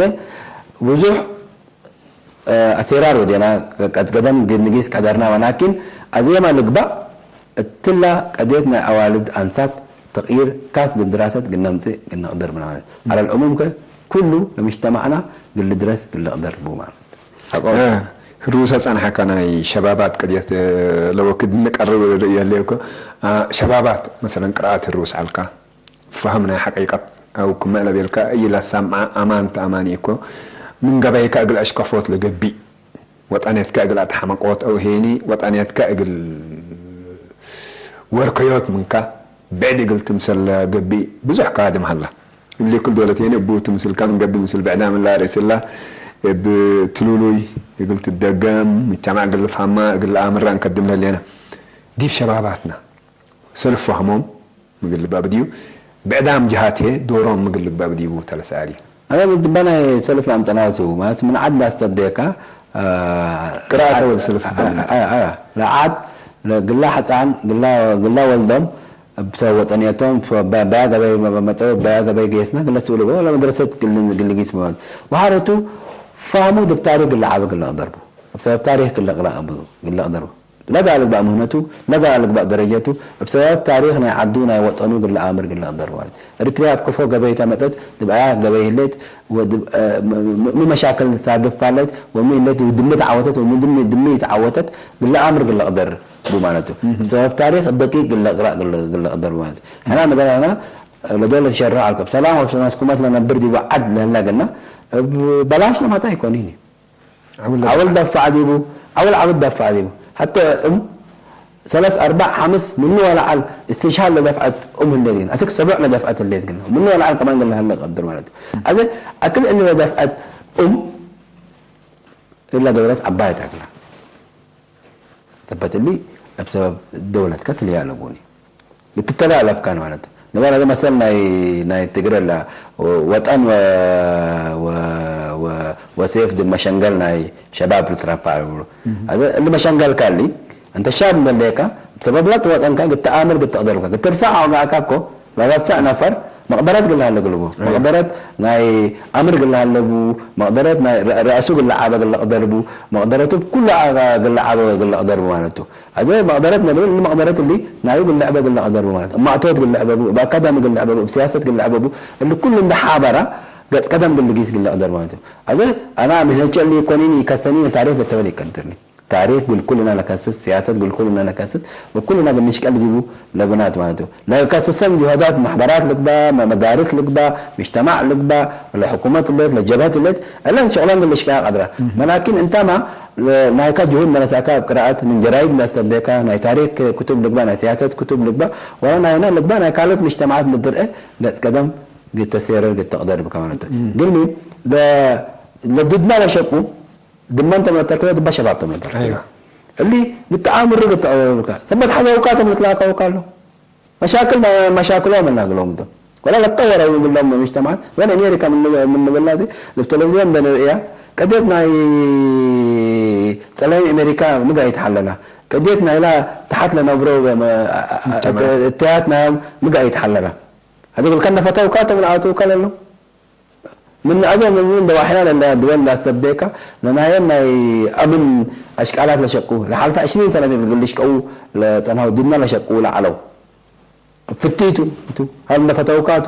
ብዙሕ፣ እ፣ አሴራር ወዴና፣ ቀድገደም ግንጊስ ቀደርና፣ ወላኪን አዜማ ልግባእ እትላ ቀድየት ናይ አዋልድ አንሳት ተቅይር ካስ ዲብ ድራሰት ግነምጽእ ግነቅድር ምናምን። እም። ዐለ ልዕሙም ከ ኩሉ ለምጅተማዕና ግል ድረስ ግል ቅደር ቡ ማለት። ሐቆ። እ፣ ህሩሰ ጸንሐከ ናይ ሸባባት ቅድየት፣ እ፣ ለወክድ እንቀርብ ርእየ ህሌኮ። አ፣ ሸባባት መሰለን ቅርአት ህሩስ ዐልካ። ፈሀም ናይ ሐቂቀት አው ክመ ለቤልካ እይለሰምዐ አማን ተአማኒ እኮ። ምን ገበይከ እግል አሽቀፎት ለገብእ፣ ወጠንየትከ እግል አትሐመቆት አው ሄኒ ወጠንየትከ እግል ወርከዮት ምንከ ብዕድ እግል ትምሰል ለገብእ ብዙሕ ካድም ሀላ። እሊ ክል ዶለት ሄኒ እቡ ትምስልከ ምን ገብእ ምስል ብዕዳም እላ ርእስላ እብ ትሉሉይ እግል ትደገም፣ ምጅተማዕ እግል ልፍሀማ እግል ለአምራ እንከድም ለህሌነ። ዲብ ሸባባትና ሰልፍ ፈህሞም ምግል ልግባእ ብድዩ፣ ብዕዳም ጀሃት ህዬ ዶሮም ምግል ልግባእ ብድዩ ቡ ተለሰአሊ። አነ ምን ትበ ናይ ሰልፍ ለአምጸናቱ፣ ማለት ምን ዐድ ላስተብዴካ፣ አ፣ ቅራአተ አ፣ ወድ ሰልፍ አ፣ ትበል። አ፣ አ፣ ለዐድ፣ ለግላ ሕጻን፣ ግላ፣ ግላ ወልዶም፣ እብ ሰብ ወጠንየቶም፣ በ-፣ በያ ገበይ መ-፣ መ-፣ መጸው፣ በያ ገበይ ገየስና፣ ግለ ስኡል እበ፣ ለመድረሰት ግል-፣ ግልጊስ ማለት። ወሐረቱ፣ ፋህሙ ድብ ታሪክ ግለ ዐበ ግለ ቅደር ቡ። እብ ሰበብ ታሪክ ግለ ቅራ-፣ ግለ ቅደር ቡ። ለጋ ልግባእ ምህነቱ፣ ለጋ ልግባእ ደረጀቱ፣ እብ ሰበብ ታሪክ ናይ ዐዱ ናይ ወጠኑ ግለ አምር ግለ ቅደር ማለት። ኤሪትርያ እብ ከፎ ገበይ ተ መጸት፣ ድብአያ ገበይ ህሌት፣ ወድብ-፣ እ፣ ም-፣ ም-፣ ሚ መሻክል ሳድፍ ፋለት፣ ወሚ ህሌት ድሚ ተዓወተት፣ ወሚ ድሚ፣ ድሚ ተዓወተት፣ ግለ አምር ግለ ቅደር ቡ ማለቱ። እብ ሰበብ ታሪክ ደቂቅ ግለ ቅራእ ግለ፣ ግለ ቅደር ቡ ማለት። ሕና ንበል ሕና ለዶል ልትሸርሕ አልከ። እብ ሰላም ወእብ ሰላም ስኩመት ለነብር ዲቡ ዐድ ለህላ ግና፣ እብ በላሽ ለማጻ ኢኮኒኒ። ዐውል ዐውል ለደፍዐ። ደፍዐ ዲቡ፣ ዐውል ዐውል ደፍዐ ዲቡ። ሐቴ እም ሰለስ አርበዕ ሐምስ ምኑ ወለዐል እስትሽሃድ ለደፍዐት እም ህሌት ግን፣ አስክ ሰቡዕ ለደፍዐት ህሌት ግን፣ ምኑ ወለዐል ከማን ግን ለሀለ ቀድር ማለት። አዜ አክል እሊ ለደፍዐት እም እላ ደውለት ዐባይ ተ አክላ። ሰበት እሊ እብ ሰበብ ደውለትከ ትልያለቡኒ። ልትተላለፍ ካን ማለት። ንበል አዜ መሰል ናይ፣ ናይ ትግረ ለ ወጠን ወ-፣ ወ-፣ ወ-፣ ወሴፍ ዲብ መሸንገል ናይ ሸባብ ልትረፈዕ እሉ። እህ። አዜ እሊ መሸንገል ካሊ፣ እንተ ሻብ እንዴ ሌካ፣ ሰበብ ለት ወጠንካ ግትአምር ግትቅደር ብካ፣ ግትርፈዕ አውጋእካ እኮ፣ ለረፍዕ ነፈር መቅደረት ግለ ሀለ ግልቡ። እህ። መቅደረት ናይ አምር ግለ ሀለቡ፣ መቅደረት ናይ ረ-፣ ረአሱ ግለ ዐበ ግለ ቅደርቡ፣ መቅደረቱ ኩሉ አ-፣ ግለ ዐበ ግለ ቅደርቡ ማለቱ። አዜ መቅደረት ነድብል፣ እሊ መቅደረት እሊ ናዩ ግል ለዕበ ግል ለቀደር ቡ ማለት፣ እብ ማእቶት ግል ለዕበ ቡ፣ እብ አካዳሚ ግል ለዕበ ቡ፣ እብ ሲያሰት ግል ለዕበ ቡ፣ እሊ ኩሉ እንደ ሓበራ ገጽ ቀደም ግል ጊስ ግል ለቀደር ማለት ዩ። አዜ አና ምህነቼ እሊ ኢኮኒኒ ኢከሰኒኒ ታሪክ ለተበል ኢቀድርኒ። ታሪክ ግል ኩልና ለከስስ፣ ሲያሰት ግል ኩልና ለከስስ፣ ወኩልና ግል ንሽቀል ዲቡ ለብናት ማለት ዩ። ለከስሰን ጅሁዳት መሕበራት ልግባ፣ መ-፣ መዳርስ ልግባ፣ ምጅተማዕ ልግባ፣ ለሕኩመት ሌት፣ ለጀብሀት ሌት፣ እለን ሸቅለን ግል ልሽቀያ ቀድራ። እህ። መላኪን እንታማ ለ-፣ ናይካ ጅሁድ መለሳካ እብ ቅራአት ምን ጀራይድ ለአስተብዴካ፣ ናይ ታሪክ ክቱብ ልግባእ፣ ናይ ሲያሰት ክቱብ ልግባእ፣ ወላ ናይና ልግባእ፣ ናይ ካልኦት ምጅተማዓት እንዴ ትርኤ፣ ገጽ ቀደም ግተሴረር ግተቅደር ብከ ማለት ቱ። እም። ግን ሚ፣ ለ-፣ ለድድና ለሸቁ፣ ድመ እንተ ለተርክበ፣ ድበ ሸባብ ተ ለተርክበ። አይዋ። እሊ ግተአምሩ ግተቅደር ብከ። ሰበት ሐዘውካ ተ ልትላከውካ አሉ። መሻክል መ-፣ መሻክሎም እናግሎም እንቶም። ወላ ለትጠወረ ምን ብሎም ምጅተማዓት፣ ወላ አሜሪካ ምን፣ ምን ንብላ ዚ፣ ለተለቪዝዮን እንደ ንርእያ፣ ቀድየት ናይ ጸላይም አሜሪካ ምጋ ኢትሐለላ። ቅድየት ናይላ ተሐት ለነብሮ በመ-፣ ሙጅተማዕ። እትያት ናዮም ምጋ ኢትሐለላ። ሀዚ እግል ከነ ፈተውካቶም ለአተውከ ለሎ። ምን አዜ ምን፣ ምን ደዋሒና ለለ ድወል ላስተብዴካ፣ ለናየን ናይ አምን አሽቃላት ለሸቁ፣ ለሓልፈ ዕሽሪን ሰነት እግል ልሽቀኡ ለጸንሐው ዲብና ለሸቁ ለዐለው። ፍትይቱ ቱ፣ ሀል እንደ ፈተውካቱ፣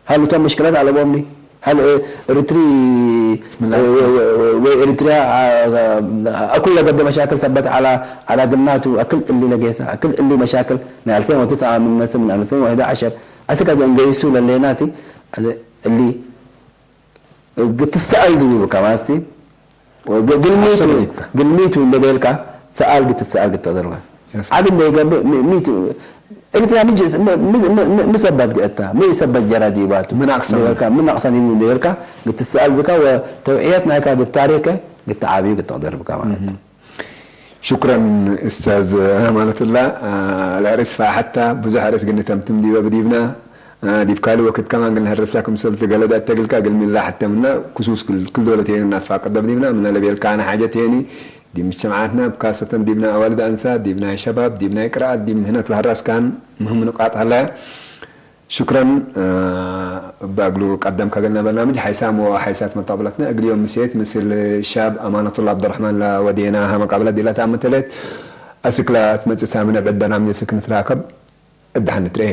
ሀል እቶም ምሽክለት አለቦምኒ፣ ሀል ኤሪትሪ ምን ላል ወ-፣ ወ-፣ ወ-፣ ወኤሪትሪያ አ-፣ አኩል ለገብእ መሻክል ሰበት ዐላ፣ ዐላ ግናቱ፣ አክል እሊ ለጌሰ፣ አክል እሊ መሻክል ናይ አልፈይን ወትስዐ ምን መስል ምን አልፈይን ወሕዳዐሸር አስክ አዜ እንገይሱ ለሌናሲ፣ አዜ እሊ እግል ትሰአል ዲቡ ከማሲ፣ ወግ-፣ ግልሚቱ፣ አሰብ ይታ። ግልሚቱ እንደ ቤልካ ሰአል ግትሰአል ግትአደርጋ። የስ። ዐድ እንደ ይገብእ ሚ-፣ ሚቱ፣ ኤሪትርያ ምን ጅ-፣ ም-፣ ም-፣ ም-፣ ም-፣ ምን ሰበት ገአታ፣ ምን ሰበት ጀራ ዲባቱ ምን አቅሰን? እንደ ቤልካ፣ ምን አቅሰን ዲቡ እንደ ቤልካ ግትሰአል ብካ ወተውዕየት ናይካ ግብ ታሪከ ግትዓብዩ ግትቅደር ብካ ማለት። እህ። ሹክረን እስታዝ አማነቱላ። ለርእስ ፋሐታ ብዙሕ ርእስ ግን ተምትም ዲበ ብዲብና፣ ዲብ ካልእ ወክድ ከማን ግን ሀረሳ ክምሰል ትገለድ አተግልካ እግል ሚላ ሐተ ምና ክሱስ ክል፣ ክል ዶለት ሄኒ እናትፋቀደ ብዲብና፣ ምነ ለቤልካነ ሓጀት ሄኒ ዲብ ምጅተማዓትና ብካሰተን ዲብና አዋልድ አንሳ፣ ዲብ ናይ ሸባብ፣ ዲብ ናይ ቅራአት፣ ዲብ ምህነት ለሀራስ ካን ምህም ንቃጥ ሀለያ። ሹክረን። እበ እግሉ ቀደም ከገልነ በርናምጅ ሓይሳም ወሓይሳት መጣብለትነ እግል ዮም ምሴት ምስል ሻብ አማነቱላ ዐብደረሕማን ለወዴናሀ መቃብለት ዲላ ተአመተሌት። አስክ ለትመጽእ ሳምን እብ ዐድ በርናምጅ እስክ ንትራከብ። እብ ደሐን ንትርኤ።